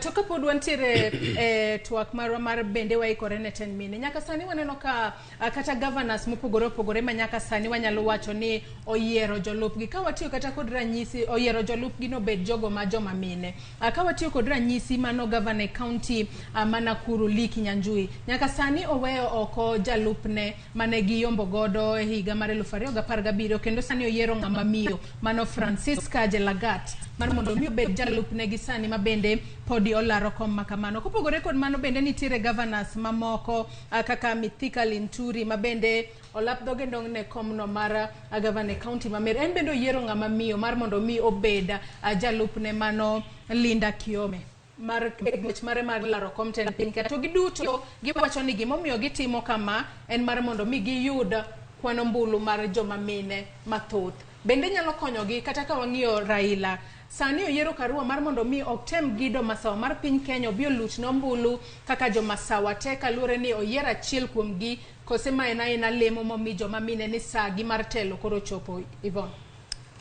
To kapod wantiere e twak marwa mar bende waikore ne tend mine, nyaka sani waneno ka kata governors mopogore opogore ma nyaka sani wanyalo wacho ni oyiero jolupgi. Ka watiyo kata kod ranyisi, oyiero jolupgi nobed jogo ma joma mine. Ka watiyo kod ranyisi mano governor e county ma Nakuru Lee Kinyanjui, nyaka sani oweyo oko jalupne mane giyombo godo e higa mar 2017, kendo sani oyiero ng'ama miyo mano Francisca Jelagat mar mondo mi obed jalupne gi sani ma bende podi olaro kom ma kamano. Kopogore kod mano bende nitiere governors mamoko kaka Mithika Linturi ma bende olap dhoge ndong' ne komno mar governor e county ma Meru. En bende oyiero ng'ama miyo mar mondo mi obed jalupne mano Linda Kiome mar ng'wech mare mar laro kom tend piny ka. To giduto giwacho ni gimomiyo gitimo kama en mar mondo mi giyud kwan ombulu mar joma mine mathoth. Bende nyalo konyogi kata ka wang'iyo Raila sani oyiero Karua mar mondo mi otem gido masawa mar piny Kenya obi olutne ombulu kaka jomasawa te, kaluwore ni oyiero achiel kuomgi kose ma en aena lemo momi joma mine ni saa gi mar telo koro chopo. Yvonne.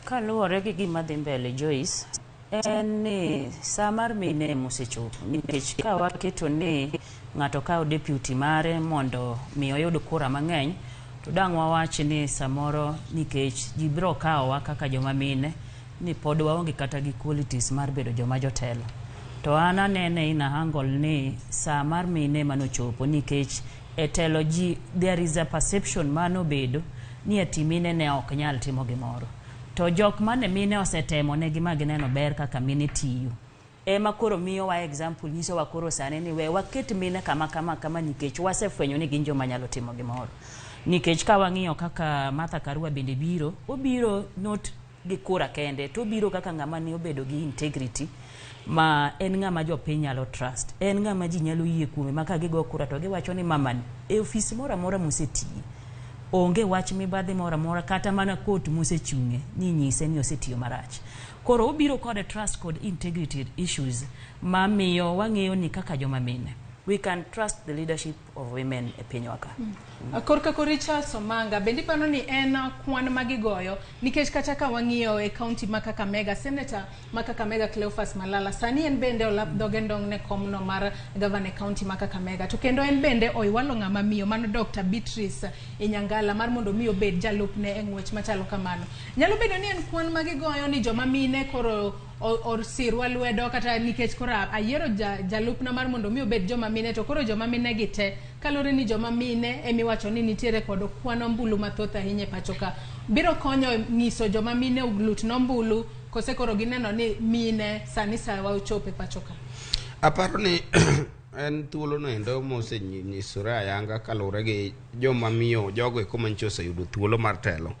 Kaluwore gi gima dhi mbele Joyce, en ni saa mar mine mosechopo, nikech ka waketo ni ng'ato kawo deputy mare mondo mi oyud kura mang'eny, to dang' wawach ni samoro nikech ji biro kawowa kaka joma mine ni pod waonge kata gi qualities mar bedo joma jotelo. To an anene in a angle ni saa mar mine manochopo, nikech e telo ji there is a perception manobedo ni ati mine ne ok nyal timo gimoro. To jok mane mine osetemo negi ma gineno ber kaka mine tiyo, ema koro miyowa example, nyisowa koro sani ni we waket mine kama kama kama, nikech wasefwenyo ni gin joma nyalo timo gimoro. Nikech ka wang'iyo kaka Martha Karua bende biro, obiro not gi kura kende, to obiro kaka ng'ama ne obedo gi integrity, ma en ng'ama jopiny nyalo trust, en ng'ama ji nyalo yie kuome, ma ka gigo kura to giwacho ni mamani e ofis moro amora mosetiye onge wach mibadhi moro amora, kata mana kot mosechung'e ni nyise ni osetiyo marach. Koro obiro kod trust kod integrity issues mamiyo wang'eyo ni kaka joma mine we can trust the leadership of women e pinywa ka. Korka kori Charles Omanga, bende iparo ni en kwan ma gigoyo, nikech kata ka wang'iyo e county ma Kakamega, senator ma Kakamega Cleophas Malala sani en bende olap dhoge ndong' ne komno mar governor e county ma Kakamega, to kendo en bende oiwalo ng'ama miyo mano Dr. Beatrice Inyangala mar mondo mi obed jalupne e ng'wech machalo kamano. Nyalo bedo ni en kwan ma gigoyo ni joma mine koro osirwa lwedo, kata nikech koro ayiero jalupna mar mondo mi obed joma mine, to koro joma mine gi te, kaluwore ni joma mine emiwacho ni nitiere kod kwan ombulu mathoth ahinya e pacho ka, biro konyo nyiso joma mine olutne ombulu, kose koro gineno ni mine sani sawa ochopo e pacho ka? Aparo ni en thuolo no endo mosenyisore ayanga kaluwore gi joma miyo jogo eko manyicha oseyudo thuolo mar telo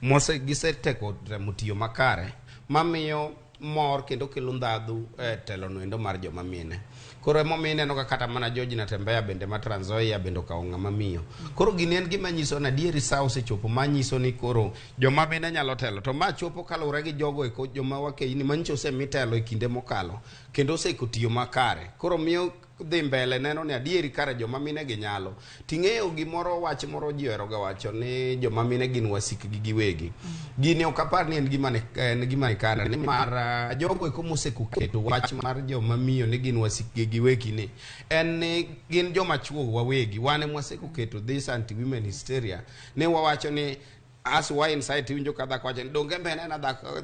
mose giseteko temo tiyo makare mamiyo mor kendo kelo ndhadhu e telo no endo mar joma mine. Koro emomiyo ineno ka kata mana George Natembeya bende ma Trans Nzoia bende okawo ng'ama miyo. Koro gini en gima nyiso ni adieri sa osechopo manyiso ni koro joma mine nyalo telo. To ma chopo kaluwore gi jogo eko joma wakeini manyicha osemi telo e kinde mokalo kendo oseko tiyo makare. Koro miyo dhi mbele neno ni adieri kare joma mine gi nyalo. Ting'eyo gimoro, wach moro ji ohero ga wacho ni joma mine gin wasikgi giwegi. Gini ok apar ni en gima ni, en gima ni kare, nimar jogo eko moseko keto wach mar joma miyo ni gin wasikgi giwegi ni en ni gin joma chuo wawegi. Wan ema waseko keto this anti women hysteria ni wawacho ni as wa inside, iwinjo ka dhako wacho ni donge embe en ena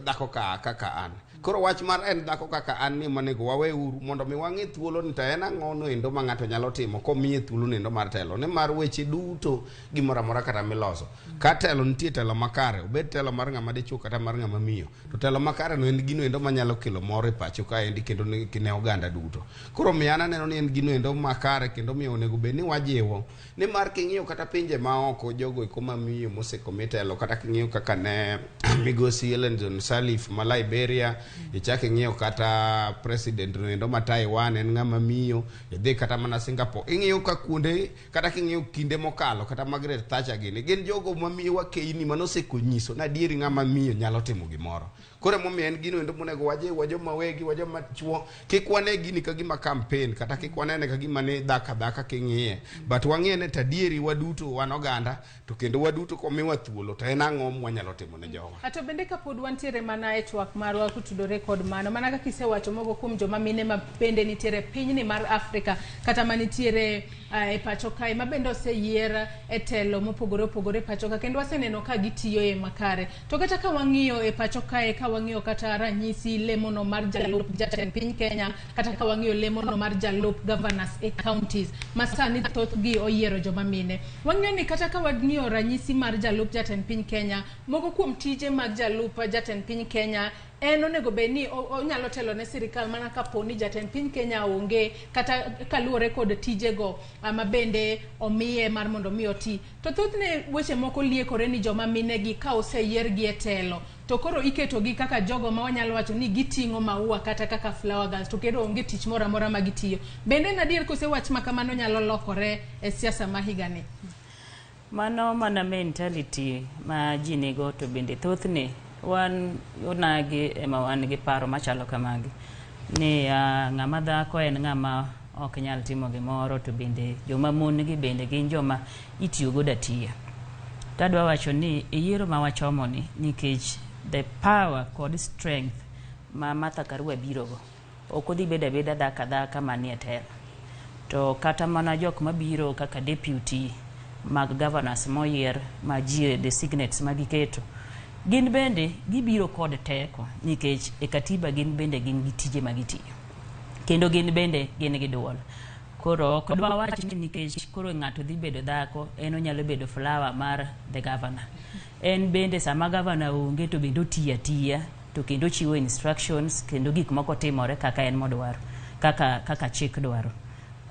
dhako kaka an. Koro wach mar en dhako kaka an ni monego wawe uru mondo mi wang'e thuolo ni to en ang'o noendo ma ng'ato nyalo timo komiye thuolo noendo mar telo. Nimar weche duto gimoro amora kata miloso ka telo nitie telo makare obed telo mar ng'ama dichuo kata mar ng'ama miyo to telo makare no en gino endo manyalo kelo mor e pacho kaendi kendo ne, ne oganda duto. Koro miyo an aneno ni en gino endo makare kendo miyo onego bed ni wajiwo nimar king'iyo kata pinje maoko jogo eko mamiyo mosekomi telo kata king'iyo kaka ne migosi Ellen Johnson Sirleaf ma Liberia ichak ing'iyo kata president no endo ma Taiwan en ng'ama miyo idhi kata mana Singapore ing'iyo ka kuonde kata king'iyo kinde mokalo kata Margaret Thatcher gini gin jogo mamiyo wakeini manosekonyiso ni adieri ng'ama miyo nyalo timo gimoro. Koro emomiyo en gino endo monego wajiw wa joma wegi wa joma chuo kik wane gini ka gima campaign kata kik wanene ka gima ni dhaka dhaka king'iye but wang'iye ni to adieri waduto wan oganda to kendo waduto komiwa thuolo to en ang'o mwanyalo timo ne jowa. Ato bende kapod wantiere mana e twak marwa kotudore kod mano, mana kaka isewacho mogo kuom joma mine ma bende nitiere pinyni mar Afrika kata manitiere e pacho kae ma bende oseyier e telo mopogore opogore e pacho ka kendo waseneno ka gitiyo e makare. To kata ka wang'iyo e pacho kae ka wang'iyo kata ranyisi lemono mar jalup jatend piny Kenya kata ka wang'iyo lemono mar jalup governors e counties ma sani thothgi oyiero joma mine. Wang'iyo ni kata ka wang'iyo ranyisi mar jalup jatend piny Kenya, moko kuom tije mag jalup jatend piny Kenya en onego bed ni onyalo telo ne sirikal mana kapo ni jatend piny Kenya onge kata kaluwore kod tijego ma bende omiye mar mondo mi oti. To thothne weche moko liekore ni joma minegi ka oseyiergi e telo to koro iketogi kaka jogo ma wanyalo wacho ni giting'o maua kata kaka flower girls to kendo onge tich moro amora ma gitiyo. Bende en adier kose wach ma kamano nyalo lokore e siasa ma higani? Mano mana mentality ma ji nigo to bende thothne wan onagi ema wan gi paro machalo kamagi ni ng'ama dhako en ng'ama ok nyal timo gimoro to bende joma mon gi bende gin joma itiyo godo atiya. To adwa wacho ni e yiero ma wachomo ni nikech the power kod strength ma Martha Karua biro go ok odhi bedo abeda dhako adhaka manie telo. To kata mana jok mabiro kaka deputy mag governors moyier ma ji designates ma giketo gin bende gibiro kod teko nikech e katiba gin bende gin gi tije ma gitiyo kendo gin bende gin gi duol. Koro ok dwa wach ni nikech koro ng'ato dhi bedo dhako en onyalo bedo flower mar the governor. En bende sama governor onge to bende otiyo atiya to kendo ochiwo instructions kendo gik moko timore kaka en modwaro kaka, kaka chik dwaro.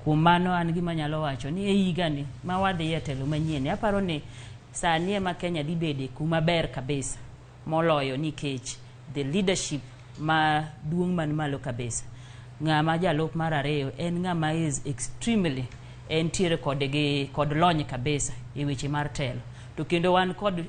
Kuom mano an gima anyalo wacho ni e higani ma wadhi e telo manyien aparo ni sani ema Kenya dhi bede kuma ber kabisa moloyo nikech the leadership maduong' man malo kabisa. Ng'ama jalup mar ariyo en ng'ama is extremely entiere kod gi kod lony kabisa e weche mar telo. To kendo wan kod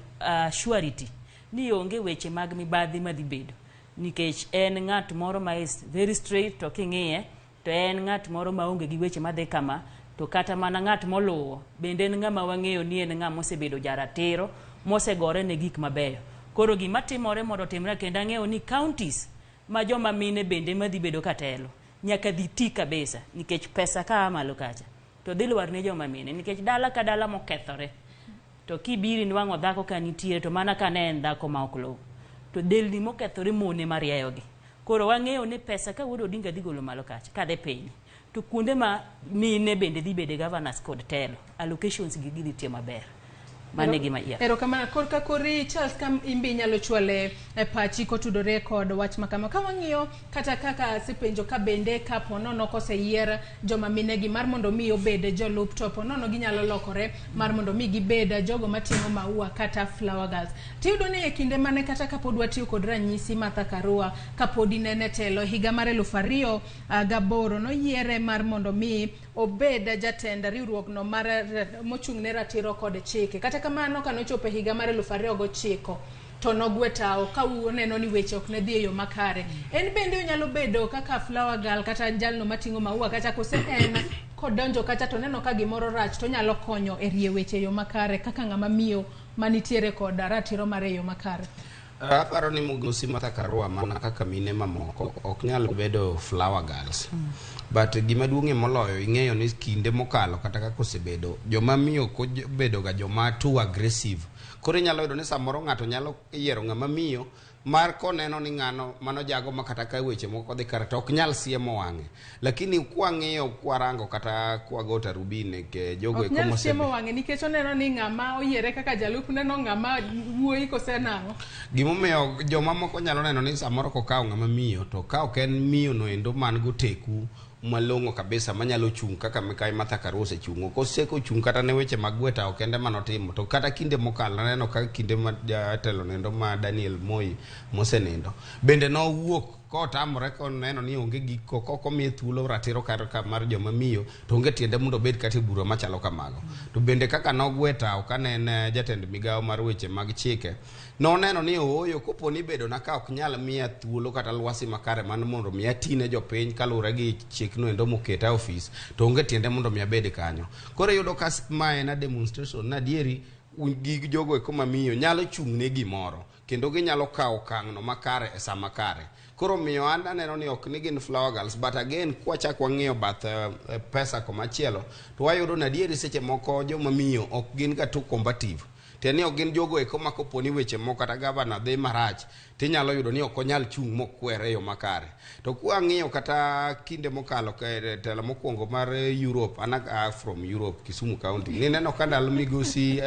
surety ni onge weche mag mibadhi madhi bedo nikech en ng'at moro ma is very straight to king'iye to en ng'at moro maonge gi weche madhi kama to kata mana ng'at moluwo bende en ng'ama wang'eyo ni en ng'ama osebedo jaratiro mosegore ne gik mabeyo. Koro gima timore mondo otimre kendo ang'eyo ni counties ma joma mine bende madhi bedo ka telo nyaka dhi ti kabisa nikech pesa ka malo kacha to dhi lwar ne joma mine nikech dala ka dala mokethore to kibiro inwang'o dhako ka nitie to mana ka ne en dhako ma ok luw to delni mokethore mon ema rieyogi. Koro wang'eyo ni pesa ka wuod Odinga dhi golo malo kacha kadhi piny to kuonde ma mine bende dhi bede governors kod telo allocations gi gidhi tiyo maber. Mano e gima yeah. Erokamano. Korka kori Charles, ka imbe inyalo chwale e pachi kotudore kod wach ma kama. Ka wang'iyo kata kaka asepenjo ka bende ka ponono koseyier joma minegi mar mondo mi obed jolup to ponono ginyalo lokore mar mondo mi gibed jogo mating'o maua kata flower girls. Tiyudo ni e kinde mane kata kapod watiyo kod ranyisi Martha Karua kapodi nene telo higa mar 2008 noyiere mar mondo mi obed jatend riwruogno mar mochung' ne ratiro kod chike. Kata kamano kanochopo e higa mar 2009 to nogwe tawo ka oneno ni weche ok ne dhi e yo makare. En bende onyalo bedo kaka flower girl kata jalno mating'o maua kacha kose en kodonjo kacha to oneno ka gimoro rach to onyalo konyo e rie weche e yo makare kaka ng'ama miyo manitiere kod ratiro mare e yo makare. Aparo ni Migosi Martha Karua mana kaka mine mamoko ok nyal bedo flower girls. But gima duong'ie moloyo ing'eyo ni kinde mokalo kata kaka osebedo joma miyo ok obedo ga joma too aggressive. Koro inyalo yudo ni samoro ng'ato nyalo yiero ng'ama miyo mar koneno ni ng'ano mano jago ma kata ka weche moko dhi kare to ok nyal siemo wang'e. Lakini kwang'iyo kwarango kata kwago tarubin ke jogo Ok eko nyal mosebe- siemo wang'e nikech oneno ni ng'ama oyiere kaka jalupne no ng'ama wuoyi kose nang'o. Gimomiyo jomamoko nyalo neno ni samoro kokawo ng'ama miyo to ka ok en miyo no endo man goteku malong'o kabisa manyalo chung' kaka Mikai Martha Karua osechung'. Ok oseko chung' kata ne weche mag gwe tawo kende manotimo to kata kinde mokalo naneno ka kinde ma jatelo nendo ma Daniel Moi mosenindo bende nowuok kotamore koneno ni onge giko kok omiye thuolo ratiro kar ka mar joma miyo to onge tiende mondo obed kata e bura machalo kamago. To bende kaka nogwe tawo kane en eh, jatend migawo mar weche mag chike noneno ni ooyo kopo ni bedona ka ok nyal miya thuolo kata lwasi makare man mondo mi atine jopiny kaluwore gi chikno endo moketa e ofis to onge tiende mondo mi abed kanyo. Koro iyudo ka ma en a demonstration na adieri un gi jogo eko mamiyo nyalo chung' ne gimoro kendo ginyalo kawo okang'no makare e sa makare. Koro miyo an aneno ni ok ni gin flower girls but again kwachak wang'iyo bath eh, pesa komachielo to wayudo ni adieri seche moko joma miyo ok gin ga too combative. Tiende ni ok gin jogo eko ma kopo ni weche moko kata gavana dhi marach tinyalo yudo ni ok onyal chung' mokwere e yo makare. To kwang'iyo kata kinde mokalo ke- telo mokwongo mar Europe, an a from Europe, Kisumu County, nineno ka ndalo migosi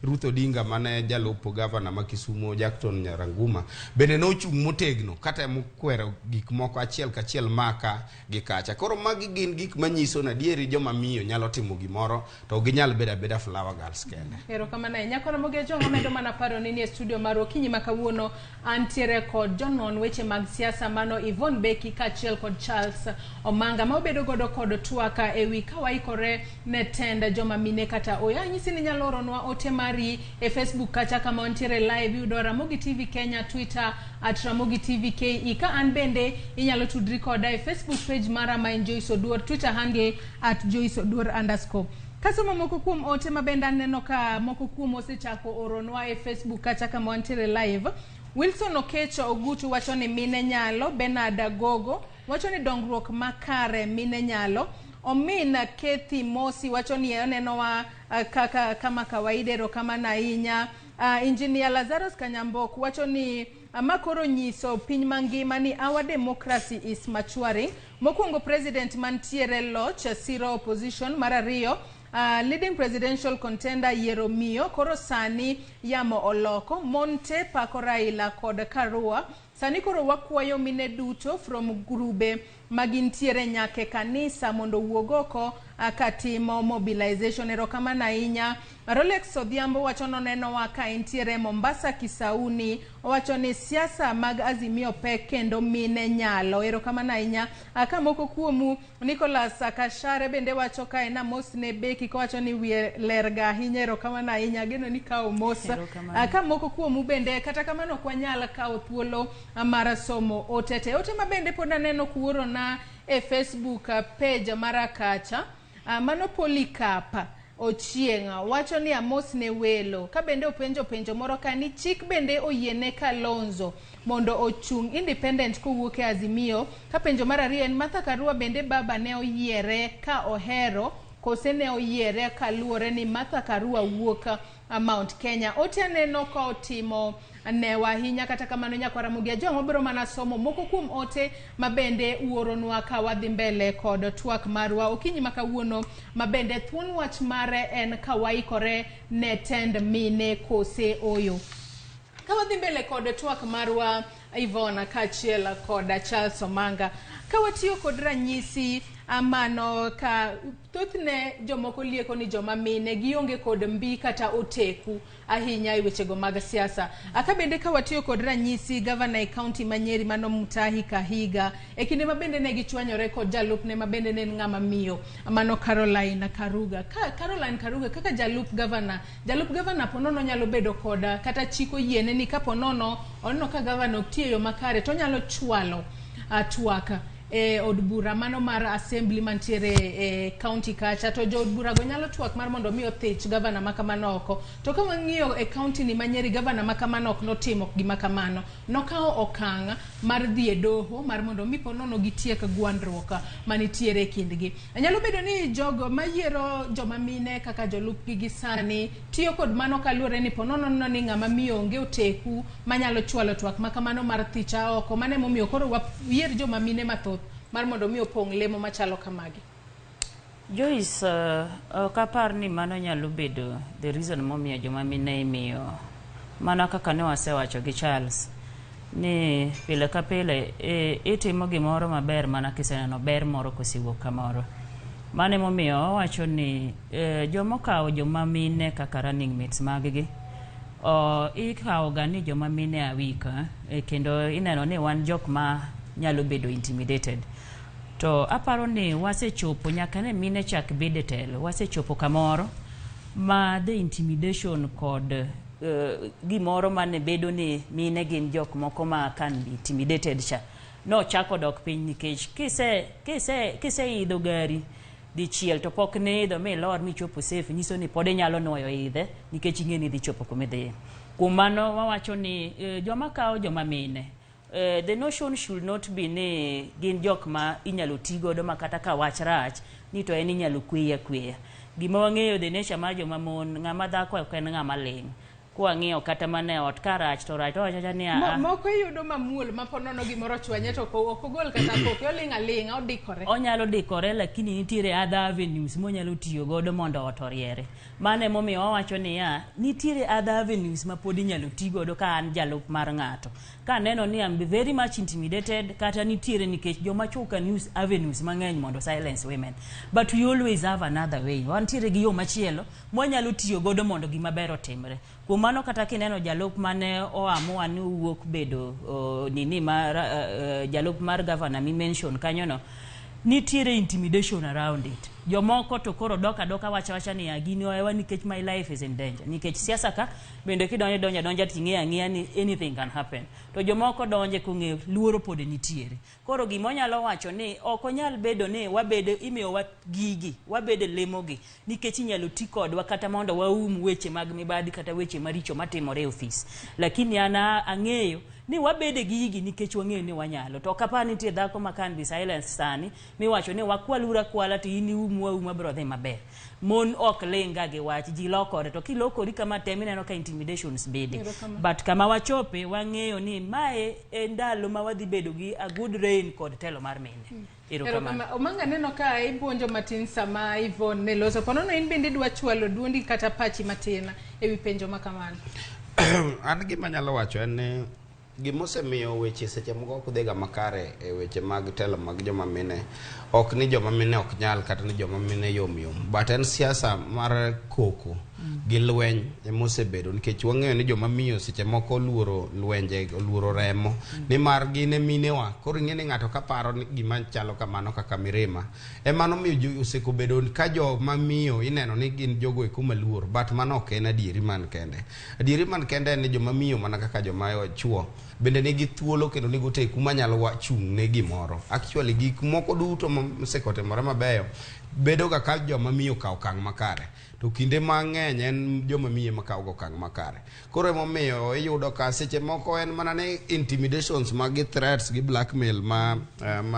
Ruth Odinga mane jalup gavana ma Kisumu Jackton Nyaranguma bende nochung' motegno katemo kwero gik moko achiel kachiel maka gi kacha. Koro magi gin gik manyiso ni adieri joma miyo nyalo timo gimoro to ok ginyal bedo abeda flower girls kende. Erokamano ahinya. Koro Ramogi Ajwang' amedo mana paro ni e studio mar okinyi ma kawuono antiere kod jonon weche mag siasa mano Yvonne Beki kaachiel kod Charles Omanga ma wabedo godo kod twak e wi ka waikore ne tend joma mine kata oyo. Anyisi ni inyalo oronwa ote mari e Facebook kacha kama wantiere live iyudo Ramogi TV Kenya, Twitter at Ramogi TV KE. Ka an bende inyalo tudri koda e Facebook page mara ma en Joyce Oduor, Twitter handle at Joyce Oduor underscore. Kasomo moko kuom ote ma bende aneno ka moko kuom osechako oronwa e Facebook kacha kama wantiere live. Wilson Okecho Ogutu wacho ni mine nyalo, Bernard Gogo wacho ni dongruok makare mine nyalo. Omin Kethi Mosi wacho ni onenowa kaka kama kawaida, erokamano ahinya. Engineer Lazarus Kanyambok wacho ni ma koro nyiso piny mangima ni our democracy is maturing. Mokwongo president mantiere loch siro opposition, mar ariyo leading presidential contender yiero miyo, koro sani yamo oloko, mon te pako Raila kod Karua. Sani koro wakwayo mine duto from grube magintiere nyaka e kanisa mondo owuog oko katimo mobilization. Erokamano ahinya. Rolex Odhiambo wacho nonenowa ka entiere Mombasa Kisauni. Owacho ni siasa mag Azimio pek kendo mine nyalo. Erokamano ahinya. Ka moko kuomu Nicholas Kashare bende wacho kae na mos ne Beki kowacho ni wiye ler ga ahinya. Erokamano ahinya. Ageno ni kawo mos. Ka moko kuomu bende kata kamano ok wanyal kawo thuolo mar somo ote te. Ote ma bende pod aneno kuorona e Facebook page mara kacha. Mano Polycarp Ochieng' wacho ni amos ne welo. Ka bende openjo penjo moro ka ni chik bende oyiene Kalonzo mondo ochung' independent kowuok e Azimio. Ka penjo mar ariyo en Martha Karua bende baba ne oyiere ka ohero kose ne oyiere kaluwore ni Martha Karua wuok Mount Kenya. Ote aneno ka otimo newa ahinya, kata kamano nyakwar Ramogi Ajwang' wabiro mana somo moko kuom ote ma bende uoronwa ka wadhi mbele kod twak marwa okinyi ma kawuono ma bende thuon wach mare en ka waikore ne tend mine kose oyo. Ka wadhi mbele kod twak marwa Yvonne kaachiel kod Charles Omanga, ka watiyo kod ranyisi mano ka thothne jomoko lieko ni joma mine gionge kod mbi kata oteku ahinya e wechego mag siasa. Aka bende ka watiyo kod ranyisi gavana e kaunti ma Nyeri mano Mutahi Kahiga e kinde ma bende ne gichwanyore kod jalupne ma bende ne en ng'ama miyo mano Caroline Karuga. Ka Caroline Karuga kaka jalup gavana, jalup gavana ponono nyalo bedo kod kata chik oyiene ni kaponono oneno ka gavana ok tiyo e yo makare to onyalo chwalo twak e od bura mano mar assembly mantiere e county kacha to jood burago nyalo twak mar mondo mi othich gavana ma kamano oko. To ka wang'iyo e county ni ma Nyeri gavana ma kamano ok notimo gima kamano. Nokawo okang' mar dhi e doho mar mondo mi ponono gitiek gwandruok manitiere e kindgi. Nyalo bedo ni jogo mayiero joma mine kaka jolupgi gi sani tiyo kod mano kaluwore ni ponono neno ni ng'ama miyo onge oteku manyalo chwalo twak ma kamano mar thicha oko. Mano emomiyo koro wayier joma mine mathoth mar mondo mi opong' lemo machalo kamagi. Joyce, ok apar ni mano nyalo bedo the reason momiyo joma mine imiyo mana kaka ne wasewacho gi Charles ni pile ka pile itimo gimoro maber mana kiseneno ber moro kosewuok kamoro. Mano emomiyo wawacho ni jomokawo joma mine kaka running mates mag gi ikawo ga ni joma mine are weak kendo ineno ni wan jok ma nyalo bedo intimidated. To aparo ni wasechopo nyaka ne mine chak bede telo, wasechopo kamoro ma the intimidation kod gimoro mane bedo ni mine gin jok moko ma can be intimidated cha nochako dok piny nikech kise idho gari dichiel to pok niidho milor michopo safe nyiso ni pod inyalo nuoyo idhe nikech ing'e ni idhi chopo kumidhiye. Kuom mano wawacho ni joma kawo joma mine the notion should not be ni gin jok ma inyalo ti godo ma kata ka wach rach ni to en inyalo kweyi akweya. Gima wang'eyo the nature mar joma mon, ng'ama dhako ok en ng'ama ling'. Kwang'iyo kata mana e ot ka rach to rach to wacho ni a Moko iyudo mamuol ma ponono gimoro ochwanye to ok ogol kata koke oling' aling'a odikore. Onyalo dikore lakini nitiere other avenues monyalo tiyo godo mondo ot oriere. Mano emomiyo wawacho niya, nitiere other avenues ma pod inyalo ti godo ka an jalup mar ng'ato. Ka aneno ni I'm very much intimidated kata nitiere nikech joma chuo can use avenues mang'eny mondo silence women. But we always have another way. Wantiere gi yo machielo mwanyalo tiyo godo mondo gima ber otimre. Kuom mano kata kineno jalup mane oamua ni owuok bedo nini mar jalup mar governor mi mention kanyono, nitiere intimidation around it. Jomoko to koro dok adoka wacho awacha niya gini ohewa nikech my life is in danger. Nikech siasa ka bende kidonjo donjo adonja ting'eyo ang'eya ni anything can happen. To jomoko donje kong'eyo luoro pod nitiere. Koro gima onyalo wacho ni ok onyal bedo ni wabedo imiyowa gigi, wabedo e lemogi nikech inyalo ti kodwa kata mondo waum weche mag mibadhi kata weche maricho matimore e ofis. Lakini an ang'eyo ni wabede gi gigi nikech wang'eyo ni wanyalo. To ok apar ni nitie dhako ma can be silenced sani miwacho ni wakwaluru akwala to in iumwa auma biro dhi maber. Mon ok ling' ga gi wach, ji lokore. To kilokori kama tem ineno ka intimidations bede. But kama wachope wang'eyo ni mae e ndalo ma wadhi bedo gi a good reign kod telo mar mine. Erokamano. Omanga neno ka ibuonjo matin sama Yvonne ne loso. Ponono in bende idwa chwalo duondi kata pachi matin ewi penjo ma kamano. An gima anyalo wacho en ni gimosemiyo weche seche moko ok dhiga makare e weche mag telo mag joma mine ok ni joma mine ok nyal kata ni joma mine yom yom but en siasa mar koko gi lweny emosebedo nikech wang'eyo ni joma miyo seche moko oluoro lwenje oluoro remo nimar gin e minewa koro ing'e ni ng'ato ka paro ni gima chalo kamano kaka mirima ema nomiyo ji osekobedo ka joma miyo ineno ni gin jogo eko maluor but mano ok en adieri man kende adieri man kende en ni joma miyo mana kaka joma chuo bende nigi thuolo kendo nigi oteku manyalo chung' ne gimoro actually gik moko duto mosekotimore mabeyo bedo ga ka joma miyo okawo okang' makare to kinde mang'eny en joma miyo ema kawo okang' makare koro emomiyo iyudo ka seche moko en mana ni intimidations mag gi threats gi blackmail ma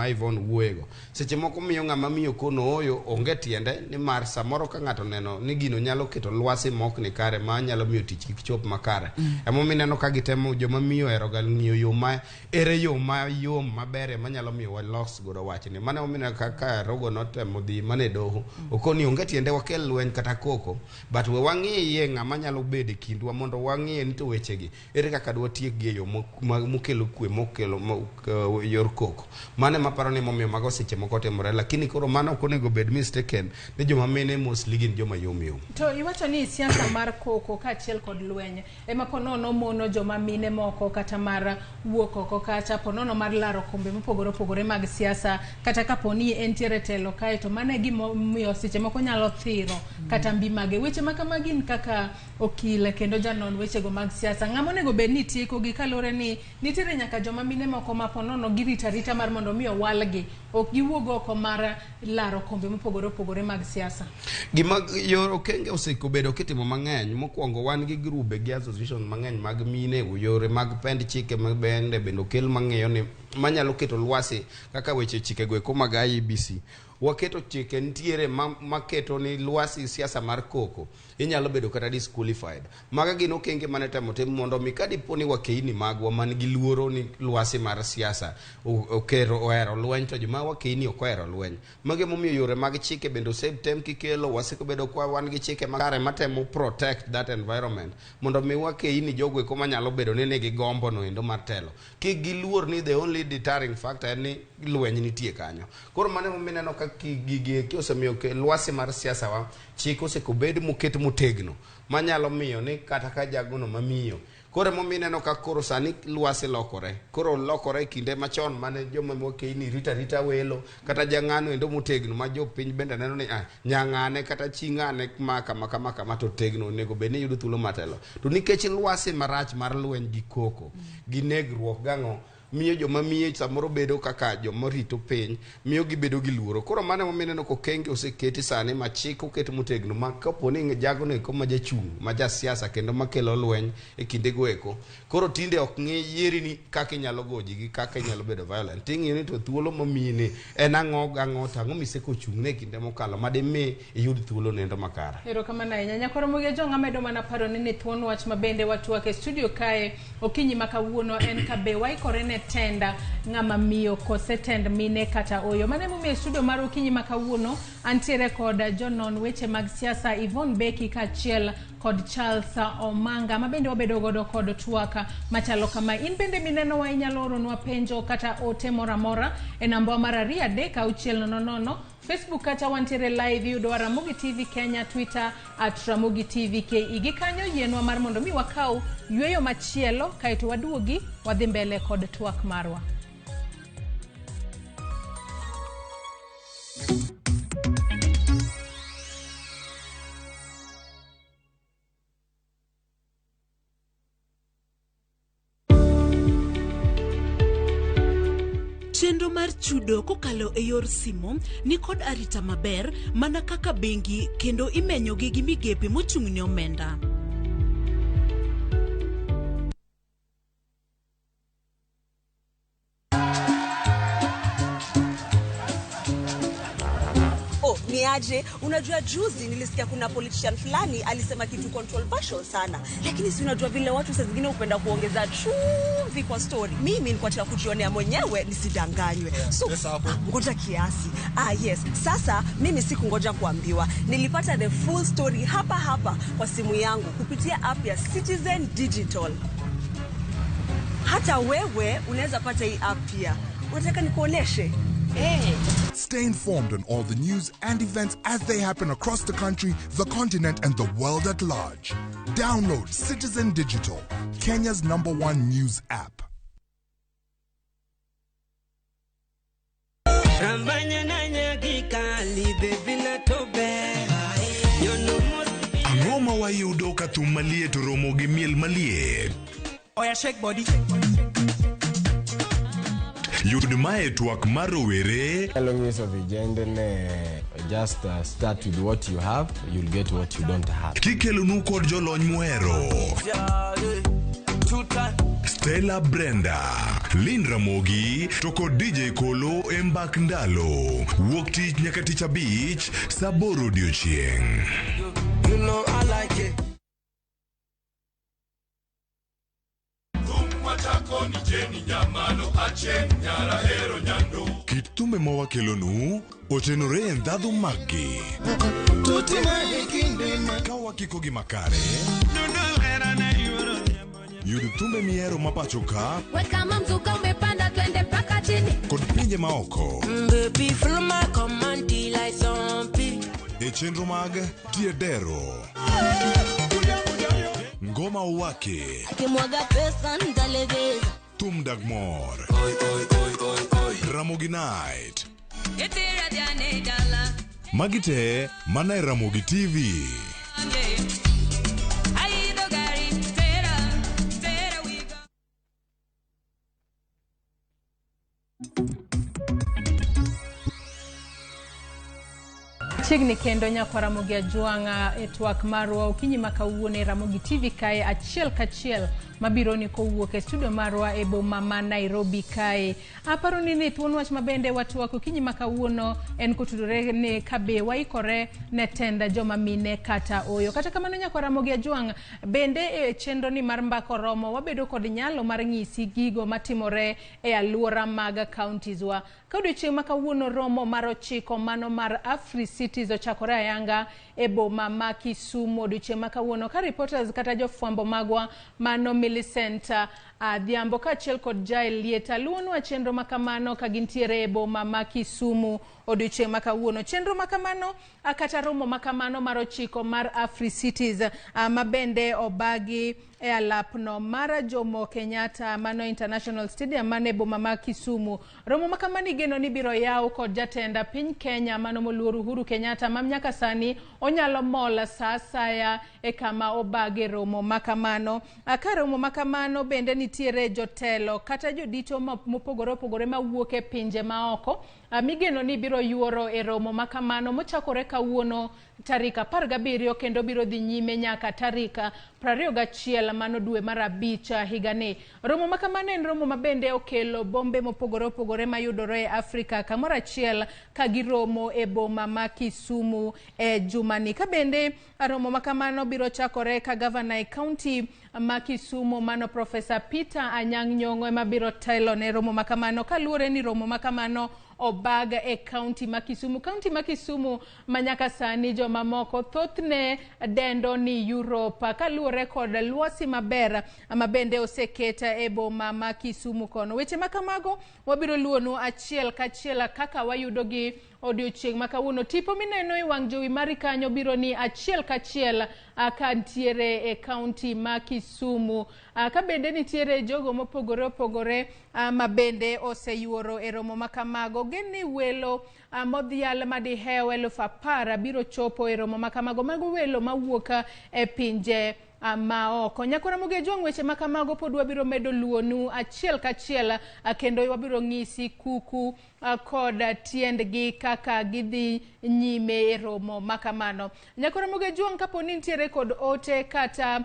Yvonne wuoyego seche moko miyo ng'ama miyo kono oyo onge tiende nimar samoro ka ng'ato neno ni gino nyalo keto lwasi mok ni kare ma nyalo miyo tich kik chop makare emomiyo ineno ka gitemo joma miyo ohero ga ng'iyo yo ma ere yo ma yom maber ema nyalo miyo walos godo wachni mano emomiyo kaka Rogo notemo dhi mana e doho okoni onge tiende wakel lweny kata koko but we wang'iye ng'ama nyalo bedo e kindwa mondo wang'iye ni to wechegi ere kaka dwatiekgi e yo mokelo kwe mokelo yor koko mano ema aparo ni emomiyo mago seche moko timore lakini koro mano ok onego bed mistaken ni joma mine mostly gin joma yom yom. To iwacho ni siasa mar koko kaachiel kod lweny ema ponono mono joma mine moko kata mar wuok oko kacha ponono mar laro kombe mopogore opogore mag siasa kata kapo ni entiere telo kae to mano e gima gimomiyo seche moko nyalo thiro kata mbi mage. Weche ma kama gin kaka okil kendo janon wechego mag siasa, ng'ama onego bed ni tiekogi kaluwore ni nitiere nyaka joma mine moko ma ponono girito arita mar mondo mi owalgi, ok giwuog oko mar laro kombe mopogore opogore mag siasa. Gima yor okenge osebedo kitimo mang'eny, mokwongo wan gi grube gi association mang'eny mag mine, yore mag pend chike ma bende bende okel mang'iyo ni manyalo keto lwasi kaka weche chikego eko mag IEBC. Waketo chike nitiere maketo ni lwasi siasa mar koko inyalo bedo kata disqualified. Maga gin okenge mane temo tim mondo mi ka dipo ni wakeini magwa man gi luoro ni lwasi mar siasa okero ohero lweny to joma wakeini ok ohero lweny. Mago emomiyo yore mag chike bende osetem kikelo, wasebedo kwa wan gi chike makare matemo protect that environment mondo mi wakeini jogo eko manyalo bedo ni nigi gombo no endo mar telo. Kik giluor ni the only deterring factor en ni lweny nitie kanyo. Koro mano emomiyo ineno ka gigi eki osemiyo lwasi mar siasa wa chik osekobed moket motegno manyalo miyo ni kata ka jagono mamiyo. Koro emomiyo ineno ka koro sani lwasi lokore. Koro lokore e kinde machon mane joma wakeini rita rita welo kata jang'ano endo motegno ma jopiny bende neno ni nyang'ane kata chi ng'ane ma kama kama kama to tegno onego bed ni yudo thuolo mar telo. To nikech lwasi marach mar lweny gi koko gi negruok gang'o miyo joma miye samoro bedo kaka joma rito piny, miyo gibedo gi luoro. Koro mano emomiyo ineno ka okenge oseketi sani ma chik oket motegno ma kapo ni jagono eko ma jachung' ma jasiasa kendo makelo lweny e kindego eko. Koro tinde ok ng'i yieri ni kaka inyalo goji gi kaka inyalo bedo violent. Ting'iyo ni to thuolo momiyi ni en ang'o gang'o to ang'o miseko chung'ne e kinde mokalo madimi iyud thuolo nendo makare. Erokamano ahinya. Nyakoromogi Ojong' amedo mana paro ni ni thuon wach ma bende watwak e studio kae okinyi ma kawuono en ka be waikore ne tenda ng'ama miyo kose tend mine kata oyo. Mano emomiyo e studio mar okinyi ma kawuono antiere kod jonon weche mag siasa Yvonne Beki kaachiel kod Charles Omanga ma bende wabedo godo kod twak machalo kama. In bende minenowa inyalo oronwa penjo kata ote moro amora e namba mar 2 3 6 0 0. Facebook kacha wantiere live, iyudowa Ramogi TV Kenya, Twitter at Ramogi TV KE. Gi kanyo yienwa mar mondo mi wakaw yweyo machielo kaeto waduogi wadhi mbele kod twak marwa. Chenro mar chudo kokalo e yor simo ni kod arita maber mana kaka bengi kendo imenyogi gi migepe mochung' ne omenda. Oh, ni aje? Unajua juzi nilisikia kuna politician fulani alisema kitu controversial sana, lakini si unajua vile watu saa zingine hupenda kuongeza chumvi kwa story. Mimi nilikuwa nataka kujionea mwenyewe nisidanganywe. So ngoja kiasi. Yes. Sasa mimi sikungoja kuambiwa, nilipata the full story hapa hapa kwa simu yangu kupitia app ya Citizen Digital. Hata wewe unaweza pata hii app pia. Unataka nikuoneshe? Hey. Stay informed on all the news and events as they happen across the country, the continent, and the world at large. Download Citizen Digital, Kenya's #1 news app. Ang'o ma wayudo ka thum maliet oromo gi miel maliet? Oya shake body. Yud mae twak mar rowere. Anyalo nyiso vijende ne just start with what you have, you'll get what you don't have. Kikelonu kod jolony muhero. Stella Brenda, Lynn Ramogi, to kod DJ Kolo e mbak ndalo. Wuok tich nyaka tich abich, saa aboro odiochieng'. You know I like it. Kit thumbe ma wakelonu otenore e ndhadhu maggi. Ka wakiko gi makare, yud thumbe mihero ma pacho ka We kama mzuka umepanda twende mpaka chini. kod pinje maoko. Baby, follow my command till I zombie. E chenro mag Tiedero, Ngoma Uwake, Akimwaga pesa nitalegeza. Thum Dag Mor, Ramogi Night, Magi te mana e Ramogi TV. Aidho gari, tera, tera we go. Chiegni kendo nyakwa Ramogi Ajwang'a e twak marwa okinyi ma kawuono e Ramogi TV kae achiel kachiel mabiro ni kowuok e studio marwa e boma ma Nairobi kae. Aparo ni thuon wach mabende watwak okinyi ma kawuono en kotudore ne kabe waikore ne tenda joma mine kata oyo. Kata kamano nyakwa Ramogi Ajwang' bende e chenro ni mar Mbaka Oromo wabedo kod nyalo mar ng'isi gigo matimore e aluora mag counties wa. Ka odiochieng' ma kawuono romo mar 9 mano mar Africities ochakore ayanga e boma ma Kisumu odiochieng' ma kawuono ka reporters kata jofwambo magwa mano Millicent Adhiambo kaachiel kod Jael Lieta luwonwa chenro makamano ka gintiere e boma ma Kisumu odiochieng' ma kawuono. Chenro makamano kata romo makamano mar 9 mar Africities ma bende obagi e alapno mar Jomo Kenyatta mano International Stadium mane boma ma Kisumu. Romo makamano igeno ni biro yaw kod jatenda piny Kenya mano moluor Uhuru Kenyatta ma nyaka sani onyalo mol sa asaya e kama obage romo makamano. Ka romo makamano bende nitiere jotelo kata jodito mopogore opogore mawuok e pinje maoko migeno ni biro yuoro e romo makamano mochakore kawuono tarik 17 kendo biro dhi nyime nyaka tarik 21 mano dwe mar 5 higani. Romo makamano en romo mabende okelo bombe mopogore opogore mayudore e Afrika kamoro achiel ka giromo e boma ma Kisumu e jumani. Ka bende romo makamano biro chakore ka gavana e kaunti ma Kisumu mano Professor Peter Anyang' Nyong'o ema biro telo ne romo makamano kaluwore ni romo makamano obag e kaunti ma Kisumu. Kaunti ma Kisumu ma nyaka sani jomamoko thothne dendo ni Europe kaluwore kod lwasi maber ma bende oseket e boma ma Kisumu kono. Weche makamago wabiro luwonu achiel kachiel kaka wayudogi odiochieng' ma kawuono. Tipo mineno e wang' jowi mari kanyo biro ni achiel kachiel ka ntiere e kaunti ma Kisumu. Ka bende nitiere jogo mopogore opogore ma bende oseyuoro e romo makamago. Gen ni welo modhial madihew 10,000 biro chopo e romo makamago. Mago welo mawuok e pinje maoko. Nyakwa Ramogi Ajwang' weche makamago pod wabiro medo luwonu achiel kachiel kendo wabiro ng'isi kuku kod tiendgi kaka gidhi nyime e romo makamano. Nyakwa Ramogi Ajwang' kapo ni nitiere kod ote kata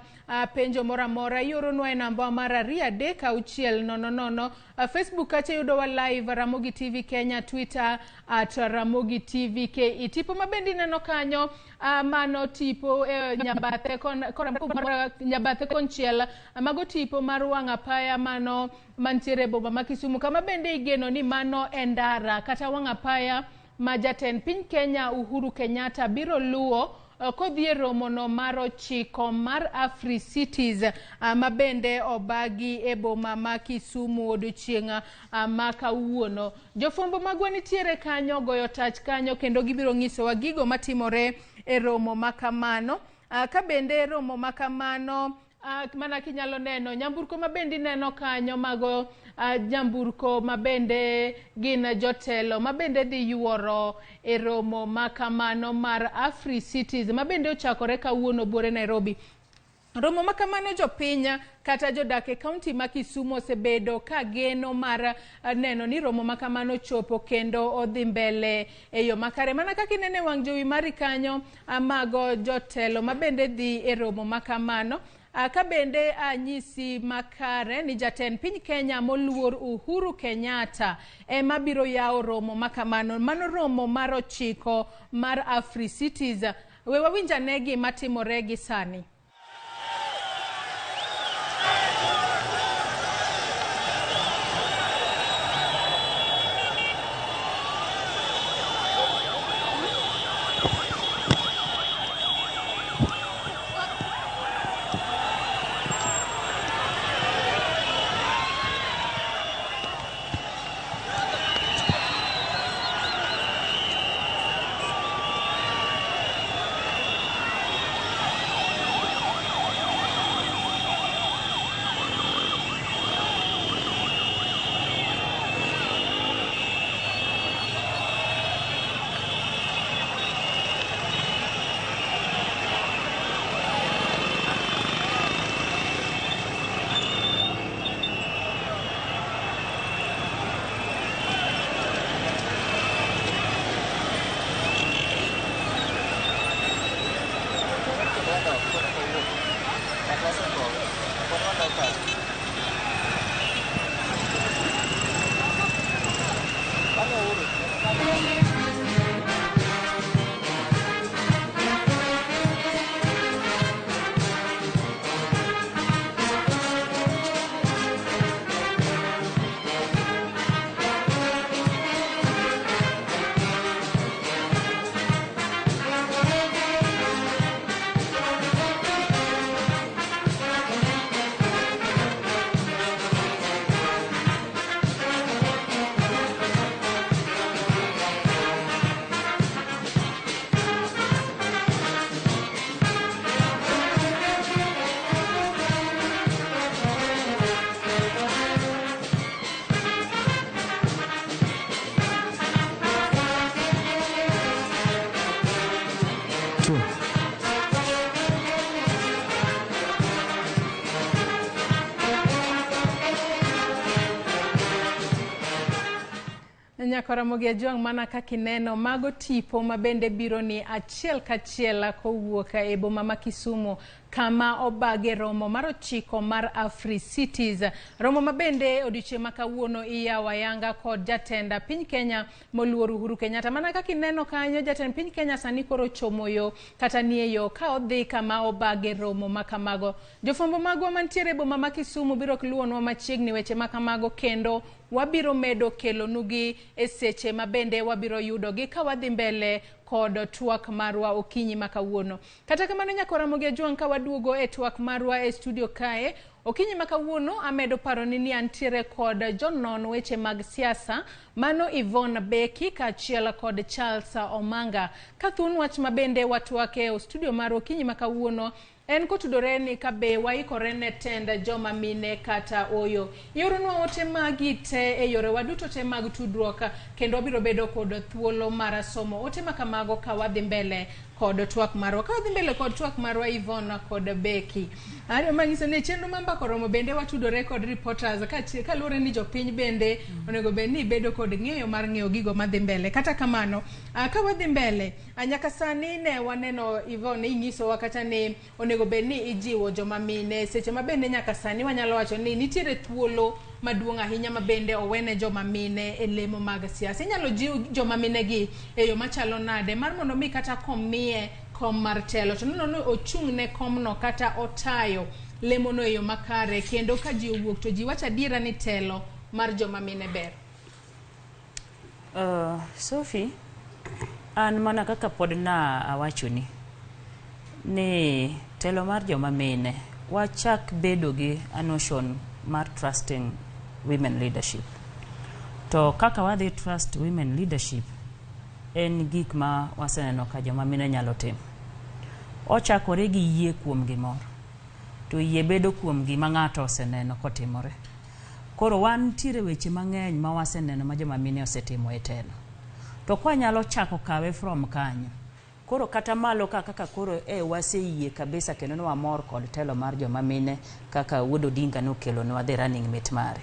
penjo moro amora ioronwa e namba mar 236 000. Facebook kacha yudowa live Ramogi TV Kenya, Twitter at Ramogi TV KE. Tipo mabende ineno kanyo mano tipo nyabathe konchiel mago tipo mar wang' apaya mano mantiere boma ma Kisumu kama bende igeno ni mano e ndara kata wang' apaya ma jatend piny Kenya Uhuru Kenyatta biro luwo kodhi e romono mar 9 mar Africities ma bende obagi e boma ma Kisumu odiochieng' ma kawuono. Jofwambo magwa nitiere kanyo goyo tach kanyo kendo gibiro ng'isowa gigo matimore e romo makamano. Ka bende romo makamano mana kinyalo neno nyamburko mabende ineno kanyo mago nyamburko mabende gin jotelo mabende dhi yuoro e romo makamano mar Africities mabende ochakore kawuono buore Nairobi. Romo makamano jopiny kata jodak e kaunti ma Kisumu osebedo ka geno mar neno ni romo makamano chopo kendo odhi mbele e yo makare. Mana kaka inene wang' jowi mari kanyo mago jotelo mabende dhi e romo makamano. Ka bende anyisi makare ni jatend piny Kenya moluor Uhuru Kenyatta ema biro yawo romo makamano. Mano romo mar 9 mar Africities. We wawinj ane gima timore gi sani. Nyakora Ajwang', mana kaka ineno mago tipo ma bende biro ni achiel kachiel kowuok e boma ma Kisumu kama obage romo mar 9 mar Africities. Romo ma bende odiochieng' ma kawuono iyawo ayanga kod jatend piny Kenya moluor Uhuru Kenyatta. Mana kaka ineno kanyo, jatend piny Kenya sani koro chomo yo kata nie yo ka odhi kama obage romo ma kamago. Jofwambo magwa mantiere e boma ma Kisumu biro luwonwa machiegni weche ma kamago kendo wabiro medo kelonugi e seche ma bende wabiro yudogi ka wadhi mbele kod twak marwa okinyi ma kawuono. Kata kamano, Nyakora Ramogi Ajwang', ka waduogo e twak marwa e studio kae okinyi ma kawuono, amedo paroni ni antiere kod jonon weche mag siasa, mano Yvonne Beki kaachiel kod Charles Omanga. Ka thuon wach ma bende watwak e studio marwa okinyi ma kawuono en kotudore ni ka be waikore ne tend joma mine kata oyo. Ioronwa ote magi te e yorewa duto te mag tudruok kendo wabiro bedo kod thuolo mar somo ote ma kamago ka wadhi mbele kod twak marwa. Ka wadhi mbele kod twak marwa, Yvonne kod Beki, manyiso ni chenro mar Mbaka Oromo bende watudore kod reporters kaluwore ni jopiny bende onego bed ni bedo kod ng'eyo mar ng'eyo gigo madhi mbele. Kata kamano, ka wadhi mbele, nyaka sani ne waneno Yvonne inyisowa kata ni onego bed ni ijiwo joma mine, seche ma bende nyaka sani wanyalo wacho ni nitiere thuolo maduong' ahinya ma bende owene joma mine e lemo mag siasa. Inyalo jiw joma mine gi e yo machalo nade mar mondo mi kata komiye kom mar telo to neno ni ochung' ne komno kata otayo lemono e yo makare, kendo ka ji owuok to ji wacho adiera ni telo mar joma mine ber? Sophie, an mana kaka pod na awachoni ni telo mar joma mine, wachak bedo gi a notion mar trusting women leadership. To kaka wadhi trust women leadership en gik ma waseneno ka joma mine nyalo timo. Ochakore gi yie kuom gimoro, to yie bedo kuom gima ng'ato oseneno kotimore. Koro wantiere weche mang'eny ma waseneno ma joma mine osetimo e telo. To kwanyalo chako kawe from kanyo, koro kata malo ka kaka koro waseyie kabisa kendo ne wamor kod telo mar joma mine kaka Wuod Odinga nokelonwa the running mate mare.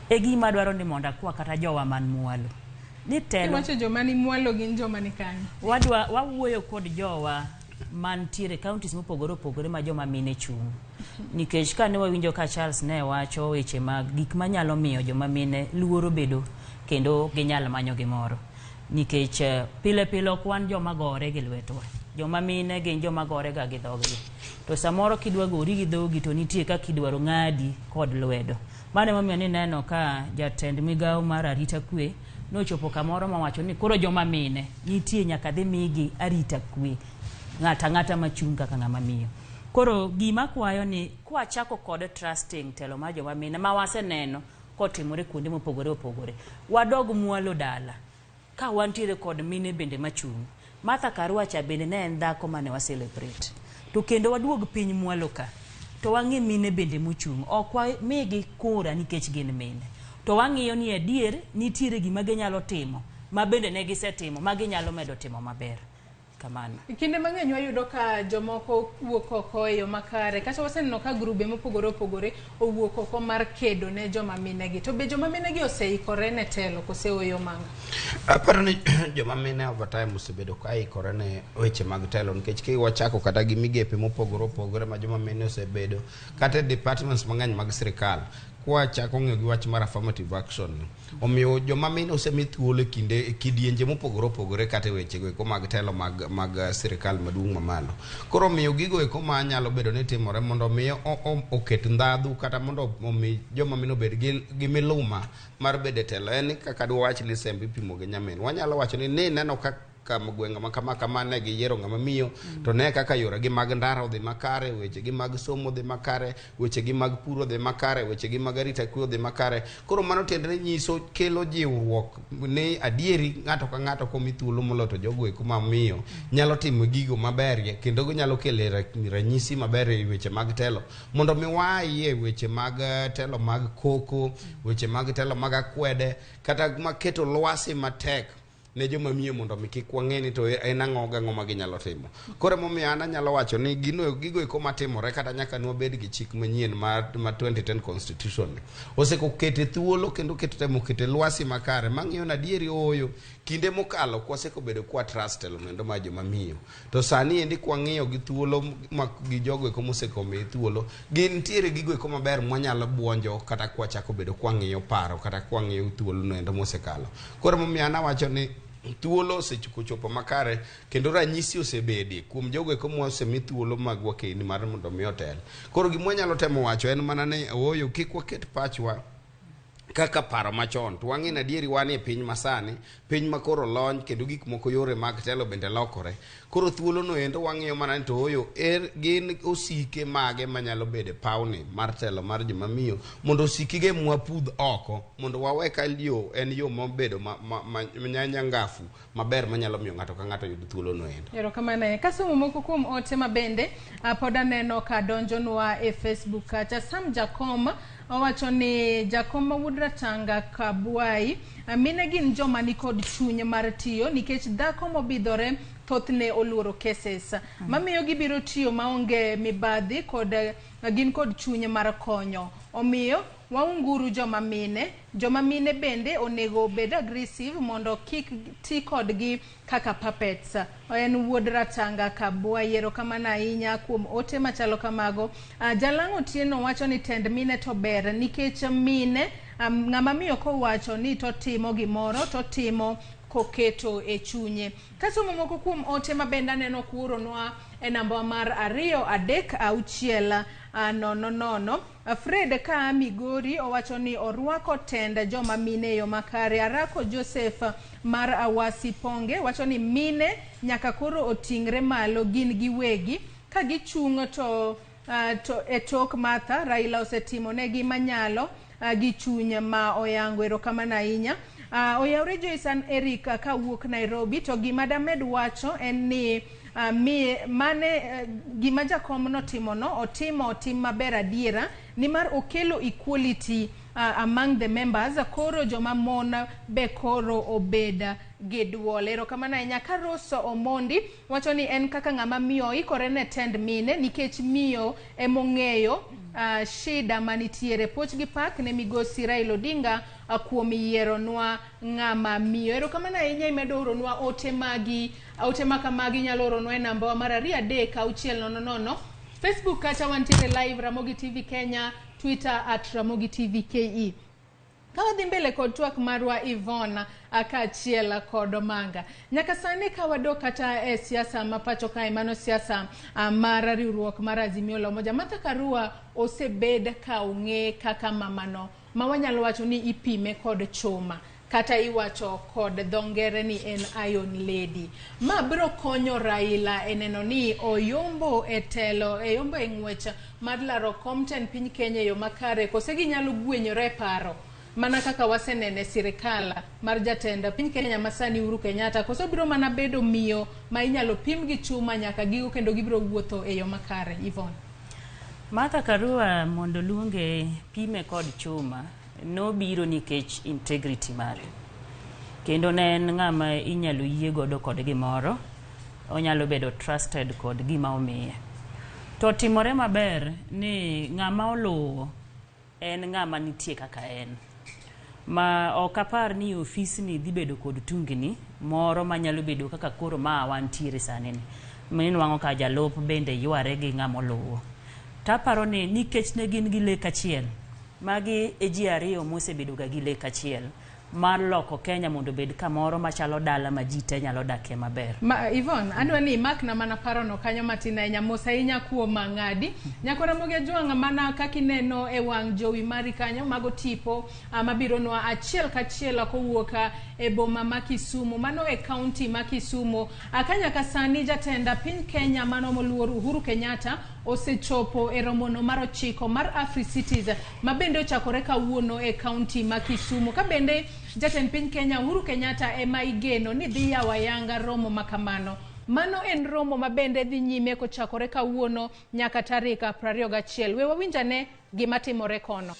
E gima dwaro ni mondo akwa kata jowa man mwalo. Ni telo Iwacho joma ni mwalo gin joma ni kanyo? Wadwa wawuoyo kod jowa mantiere counties mopogore opogore ma joma mine chung'. Nikech kane wawinjo ka Charles ne wacho weche mag gik manyalo miyo joma mine luoro bedo kendo ginyal manyo gimoro. Nikech pile pile ok wan joma gore gi lwetwa. Joma mine gin joma gore ga gi dhoggi. To samoro kidwa gori gi dhogi to nitie kaka idwaro ng'adi kod lwedo. Mano emomiyo nineno ka jatend migawo mar arita kwe nochopo kamoro mawacho ni koro joma mine nitie nyaka dhi migi arita kwe, ng'ata ang'ata machung' kaka ng'ama miyo. Koro gima kwayo ni kwachako kod trusting telo mar joma mine ma waseneno kotimore kuonde mopogore opogore, wadog mwalo dala ka wantiere kod mine bende machung'. Martha Karua cha bende ne en dhako mane wa celebrate. To kendo waduog piny mwalo ka to wang'i mine bende mochung'. Ok wamigi kura nikech gin mine. To wang'iyo ni adier nitiere gima ginyalo timo ma bende ne gisetimo ma ginyalo medo timo maber. Kamano. Kinde mang'eny wayudo ka jomoko wuok oko e yo makare, kata waseneno ka grube mopogore opogore owuok oko mar kedo ne joma mine gi. To be joma mine gi oseikore ne telo kose oyo manga? Aparo ni joma mine over time osebedo ka ikore ne weche mag telo, nikech kiwachako kata gi migepe mopogore opogore ma joma mine osebedo kata e departments mang'eny mag sirikal, kwachako ng'iyo gi wach mar affirmative action, omiyo joma mine osemi thuolo e kinde e kidienje mopogore opogore kata e wechego eko mag telo mag sirikal maduong' mamalo. Koro omiyo gigo eko manyalo bedo ni timore mondo mi oket ndhadhu kata mondo omi joma mine obed gi miluma mar bedo e telo, en ni kaka dwawach ni sembe ipimo gi nyamin. Wanyalo wacho ni neno ka kama gwenge ma kama kama ne giyiero ng'ama miyo, to ne kaka yoregi mag ndara odhi makare, wechegi mag somo odhi makare, wechegi mag pur odhi makare, wechegi mag arita kwe odhi makare. Koro mano tiende ni nyiso kelo jiwruok ni adieri ng'ato ka ng'ato komi thuolo moloyo to jogo eko mamiyo nyalo timo gigo maber kendo ginyalo kelo ranyisi maber e weche mag telo, mondo mi waayie weche mag telo mag koko, weche mag telo mag akwede kata maketo lwasi matek. ne joma miyo mondo mi kik wang'e ni to en ang'o gang'o ma ginyalo timo. Koro emomiyo an anyalo wacho ni gino gigo eko matimore kata nyaka nwabed gi chik manyien mar 2010 constitution ni osekokete thuolo kendo temo kete lwasi makare mang'iyo na adieri ooyo kinde mokalo kwasekobedo kwa trust telo noendo mar joma miyo to sani endi kwang'iyo gi thuolo ma gi jogo eko mosekomi thuolo gintiere gigo eko maber mwanyalo buonjo kata kwachako bedo kwang'iyo paro kata kwang'iyo thuolo noendo mosekalo. Koro emomiyo an awacho ni thuolo osechopo makare kendo ranyisi osebedie kuom jogo eko mosemi thuolo mag wakeni mar mondo mi otel. Koro gima wanyalo temo wacho en mana ni ooyo kik waket pachwa kaka paro machon to wang'e ni adieri wan e piny masani, piny ma koro lony kendo gik moko yore mag telo bende lokore. Koro thuolo no endo wang'iyo mana ni to ooyo gin osike mage manyalo bedo e pawni mar telo mar joma miyo mondo osikige mwapudh oko mondo wawe ka yo en yo mobedo manyangafu maber manyalo miyo ng'ato ka ng'ato yud thuolo no endo. Erokamano. Kasomo moko kuom ote mabende pod aneno ka donjonwa e Facebook kacha. Sam Jakom owacho ni Jakom ma wuod Ratanga Kabwai, mine gin joma nikod chuny mar tiyo nikech dhako mobidhore thothne oluoro cases mamiyo gibiro tiyo maonge mibadhi kod gin kod chuny mar konyo. Omiyo waunguru joma mine bende onego obed aggressive mondo kik ti kodgi kaka puppets. En wuod Ratanga Kabwai. Erokamano ahinya kuom ote machalo kamago. Jalang'o Otieno wacho ni tend mine to ber nikech mine ng'ama miyo kowacho ni totimo gimoro totimo koketo e chunye. Kasomo moko kuom ote mabende aneno kuoronwa e namba mar 2 3 6 0 0. Fred ka Migori owacho ni orwako tend joma mine yo makare. Arako Joseph mar Awasi Ponge wacho ni mine nyaka koro oting're malo gin giwegi ka gichung' to e tok Martha. Raila osetimo negi manyalo gi chuny ma oyango. Erokamano ahinya. Oyawre Joyce an Eric kawuok Nairobi. To gima damed wacho en ni mane gima jakom notimo no otimo tim maber adiera nimar okelo equality among the members. Koro joma mon be koro obed gi duol. Erokamano ahinya. Ka Rose Omondi wacho ni en kaka ng'ama miyo oikore ne tend mine nikech miyo emong'eyo shida manitiere. Puoch gi pak ne migosi Raila Odinga kuom yieronwa ng'ama miyo. Erokamano ahinya. Imedo oronwa ote magi, ote makamagi inyalo oronwa e namba mar 2 3 6 0 0. Facebook kacha wantiere live Ramogi TV Kenya, Twitter at Ramogi TV KE. Ka wadhi mbele kod twak marwa Yvonne kaachiel kod Omanga. Nyaka sani ka wadok kata e siasa ma pacho kae, mano siasa mar riwruok mar Azimio la Umoja, Martha Karua osebed ka ong'e kaka mamano ma wanyalo wacho ni ipime kod chuma kata iwacho kod dho ngere ni en Iron Lady. Ma biro konyo Raila e neno ni oyombo e telo, oyombo e ng'wech mar laro kom tend piny Kenya e yo makare, kose ginyalo gwenyore e paro mana kaka wasenene sirikal mar jatend piny Kenya masani Uhuru Kenyatta, koso biro mana bedo miyo ma inyalo pim gi chuma nyaka gigo kendo gibiro wuotho e yo makare. Yvonne. Martha Karua mondo luonge pime kod chuma nobiro nikech integrity mare. Kendo ne en ng'ama inyalo yie godo kod gimoro, onyalo bedo trusted kod gima omiye. To timore maber ni ng'ama oluwo en ng'ama nitie kaka en. Ma ok apar ni ofisni dhi bedo kod tungni moro manyalo bedo kaka koro ma wantiere sani ni. Minwang'o ka jalup bende yware gi ng'ama oluwo. Taparo ni nikech ne gin gi lek achiel, magi e ji ariyo mosebedo ga gi lek achiel mar loko Kenya mondo obed kamoro machalo dala ma ji te nyalo dakie maber. Yvonne, adwa ni imakna mana parono kanyo matin ahinya. Mos ahinya kuom ng'adi. Nyako Ramogi Ajwang', mana kaka ineno e wang' jowi mari kanyo, mago tipo mabironwa achiel kachiel kowuok e boma ma Kisumu, mano e kaunti ma Kisumu. Ka nyaka sani jatend piny Kenya mano moluor Uhuru Kenyatta osechopo e romono mar 9 mar Africities ma bende ochakore kawuono e kaunti ma Kisumu. Ka bende jatend piny Kenya Uhuru Kenyatta ema igeno ni dhi yawo ayanga romo makamano. Mano en romo ma bende dhi nyime kochakore kawuono nyaka tarik 21. We wawinj ane gima timore kono.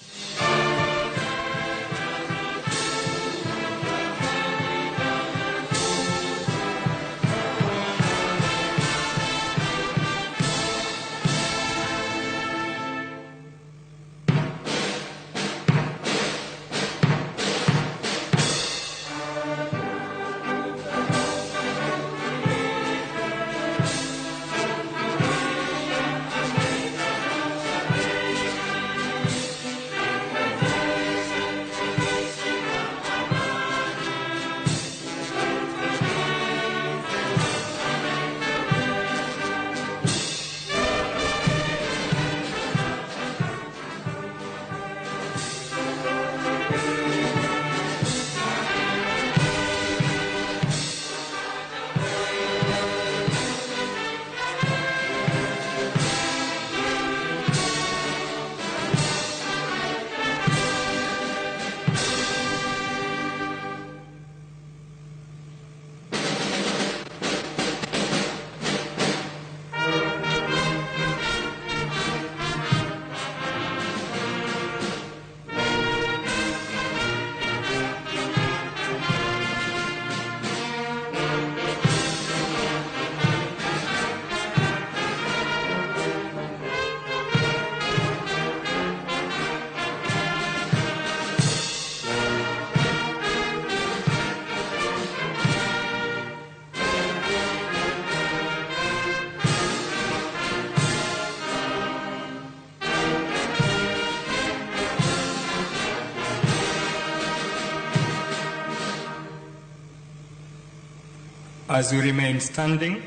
As we remain standing,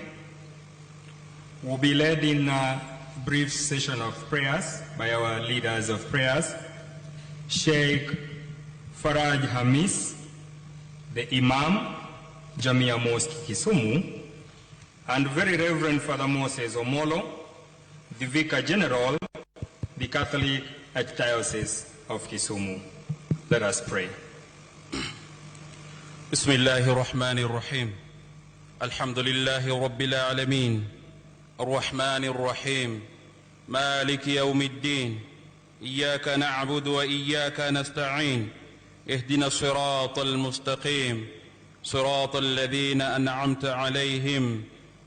we'll be led in a brief session of prayers by our leaders of prayers, Sheikh Faraj Hamis, the Imam, Jamia Mosque Kisumu, and Very Reverend Father Moses Omolo, the Vicar General, the Catholic Archdiocese of Kisumu. Let us pray. بسم الله الرحمن الرحيم الحمد لله رب العالمين الرحمن الرحيم مالك يوم الدين إياك نعبد وإياك نستعين اهدنا الصراط المستقيم صراط الذين أنعمت عليهم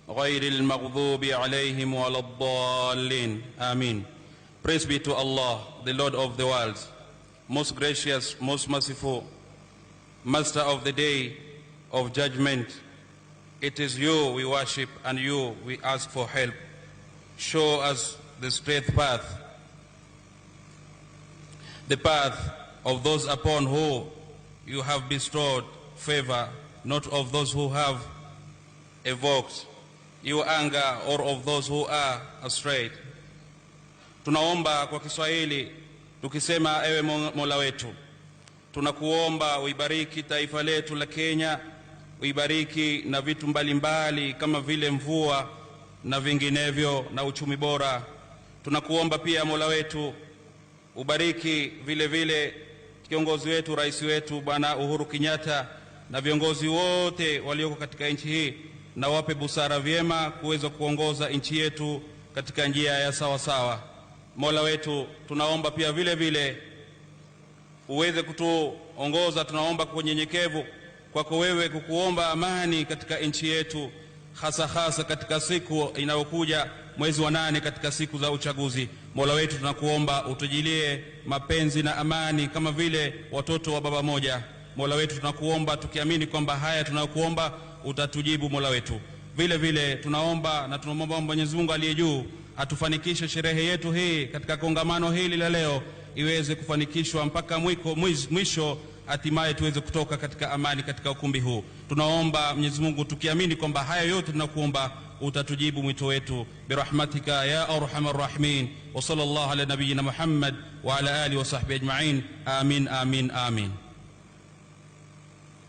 غير المغضوب عليهم ولا الضالين آمين. Praise be to Allah, the Lord of the worlds, most gracious, most merciful, Master of the day of judgment. It is you we worship and you we ask for help. Show us the straight path, the path of those upon whom you have bestowed favor, not of those who have evoked your anger or of those who are astray. Tunaomba kwa Kiswahili tukisema, ewe Mola wetu, tunakuomba uibariki taifa letu la Kenya, uibariki na vitu mbalimbali kama vile mvua na vinginevyo na uchumi bora. Tunakuomba pia Mola wetu ubariki vile vile kiongozi wetu, rais wetu Bwana Uhuru Kenyatta na viongozi wote walioko katika nchi hii, na wape busara vyema kuweza kuongoza nchi yetu katika njia ya sawa sawa. Mola wetu tunaomba pia vile vile uweze kutuongoza, tunaomba kwa unyenyekevu kwako wewe kukuomba amani katika nchi yetu, hasa hasa katika siku inayokuja mwezi wa 8 katika siku za uchaguzi. Mola wetu tunakuomba utujilie mapenzi na amani kama vile watoto wa baba moja. Mola wetu tunakuomba tukiamini kwamba haya tunayokuomba utatujibu Mola wetu. Vile vile tunaomba na tunamwomba Mwenyezi Mungu aliye juu atufanikishe sherehe yetu hii katika kongamano hili la leo iweze kufanikishwa mpaka mwisho, hatimaye tuweze kutoka katika amani katika ukumbi huu. Tunaomba Mwenyezi Mungu tukiamini kwamba haya yote tunakuomba utatujibu mwito wetu birahmatika ya arhamar rahimin. Wa sallallahu ala nabiyyina Muhammad wa ala alihi wa sahbihi ajma'in. Amin, amin, amin.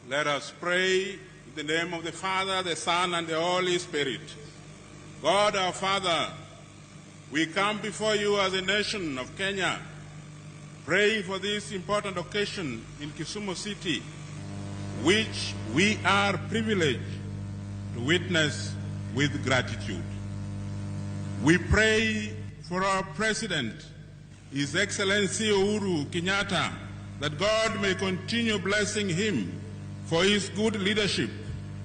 Let us pray in the name of the Father, the Son, and the Holy Spirit. God our Father, we come before you as a nation of Kenya, praying for this important occasion in Kisumu City, which we are privileged to witness with gratitude. We pray for our President, His Excellency Uhuru Kenyatta, that God may continue blessing him for his good leadership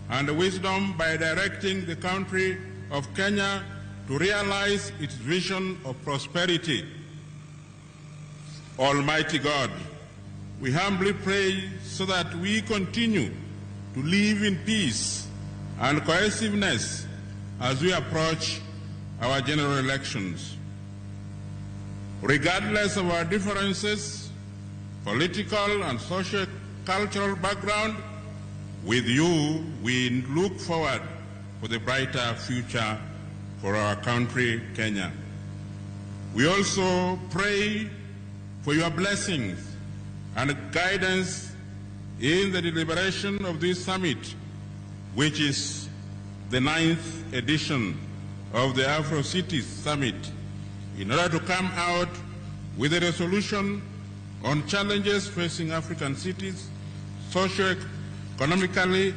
and wisdom by directing the country of Kenya to realize its vision of prosperity. Almighty God, we humbly pray so that we continue to live in peace and cohesiveness as we approach our general elections. Regardless of our differences, political and socio-cultural background, with you we look forward for the brighter future for our country, Kenya. We also pray for your blessings and guidance in the deliberation of this summit, which is the 9th edition of the Afro Cities Summit, in order to come out with a resolution on challenges facing African cities socio-economically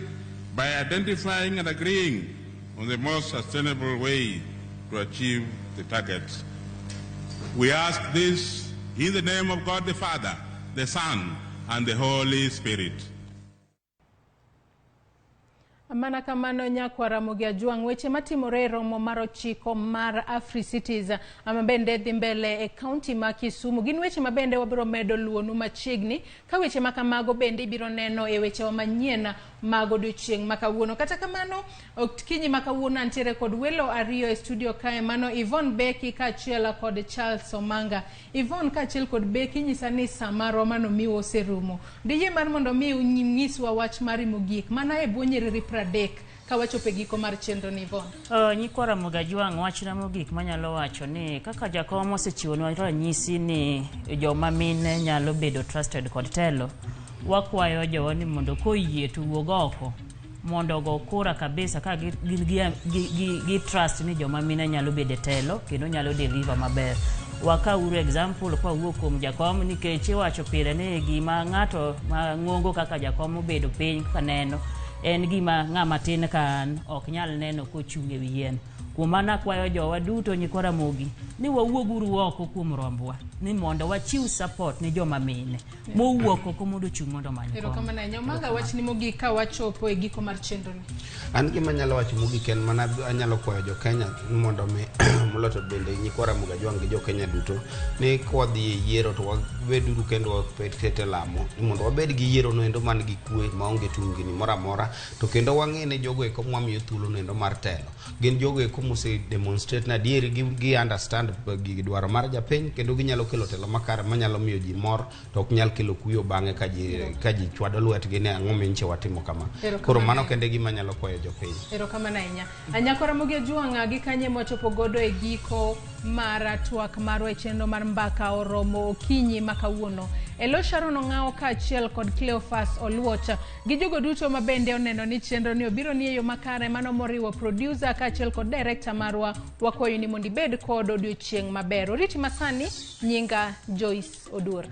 by identifying and agreeing on the most sustainable way to achieve the targets. We ask this in the name of God the Father, the Son, and the Holy Spirit. Mana kamano nyakwa Ramogi Ajwang', weche matimore e romo mar 9 mar AfriCities ama bende dhi mbele e kaunti ma Kisumu gin weche mabende wabiro medo luonu machiegni ka weche makamago bende ibiro neno e wechewa manyien mag odiochieng' ma kawuono. Kata kamano okinyi ma kawuono antiere kod welo ariyo e studio kae, mano Yvonne Beki kaachiel kod Charles Omanga. Yvonne kaachiel kod Beki nyisa ni saa marwa manomiwa oserumo. Diyie mar mondo mi unyiswa wach mari mogik mana e bwo nyiriri 30 Ka wachopo e giko mar chenro ni Yvonne. Nyikwa Ramogi Ajwang', wachna mogik manyalo wacho ni kaka jakom osechiwonwa ranyisi ni joma mine nyalo bedo trusted kod telo, wakwayo jowa ni mondo koyie to wuog oko mondo ogo kura kabisa ka gin gi trust ni joma mine nyalo bedo e telo kendo nyalo deliver maber. Wakauru example kwawuok kuom jakom, nikech iwacho pile ni gima ng'ato mang'ongo kaka jakom obedo piny ka neno en gima ng'ama tin ka an ok nyal neno kochung' ewi yien. Kuom mano akwayo jowa duto, nyikwa Ramogi, ni wawuoguru oko kuom rombwa ni mondo wachiw support ni joma mine mowuok oko mondo ochung' mondo omany kom. Erokamano ahinya. Omanga, wachni mogik ka wachopo e giko mar chenro ni. An gima anyalo wacho mogik en mana anyalo kwayo jo Kenya mondo mi moloyo to bende nyikwa Ramogi Ajwang' gi jo Kenya duto ni kwadhi e yiero to wabeduru kendo waket e lamo ni mondo wabed gi yiero noendo man gi kwe maonge tungni moro amora, to kendo wang'e ni jogo eko mwamiyo thuolo noendo mar telo gin jogo eko mose demonstrate na adieri gi understand gi dwaro mar japiny, kendo ginyalo kelo telo makare manyalo miyo ji mor to ok nyal kelo kuyo bang'e ka ji chwado lwetgi ni ang'o minche watimo kama. Erokamano. Koro mano kende gima anyalo kwayo jopiny. Erokamano ahinya. Nyakwa Ramogi Ajwang', gi kanye mwachopo godo e giko mar twak marwa e chenro mar Mbaka Oromo okinyi ma kawuono. Elo Sharon Ong'awo kaachiel kod Cleophas Oluoch gi jogo duto ma bende oneno ni chenro ni obiro ni e yo makare, mano moriwo producer kaachiel kod director marwa, wakwayo ni mondo ibed kod odiochieng' maber. Oriti masani, nyinga Joyce Oduor.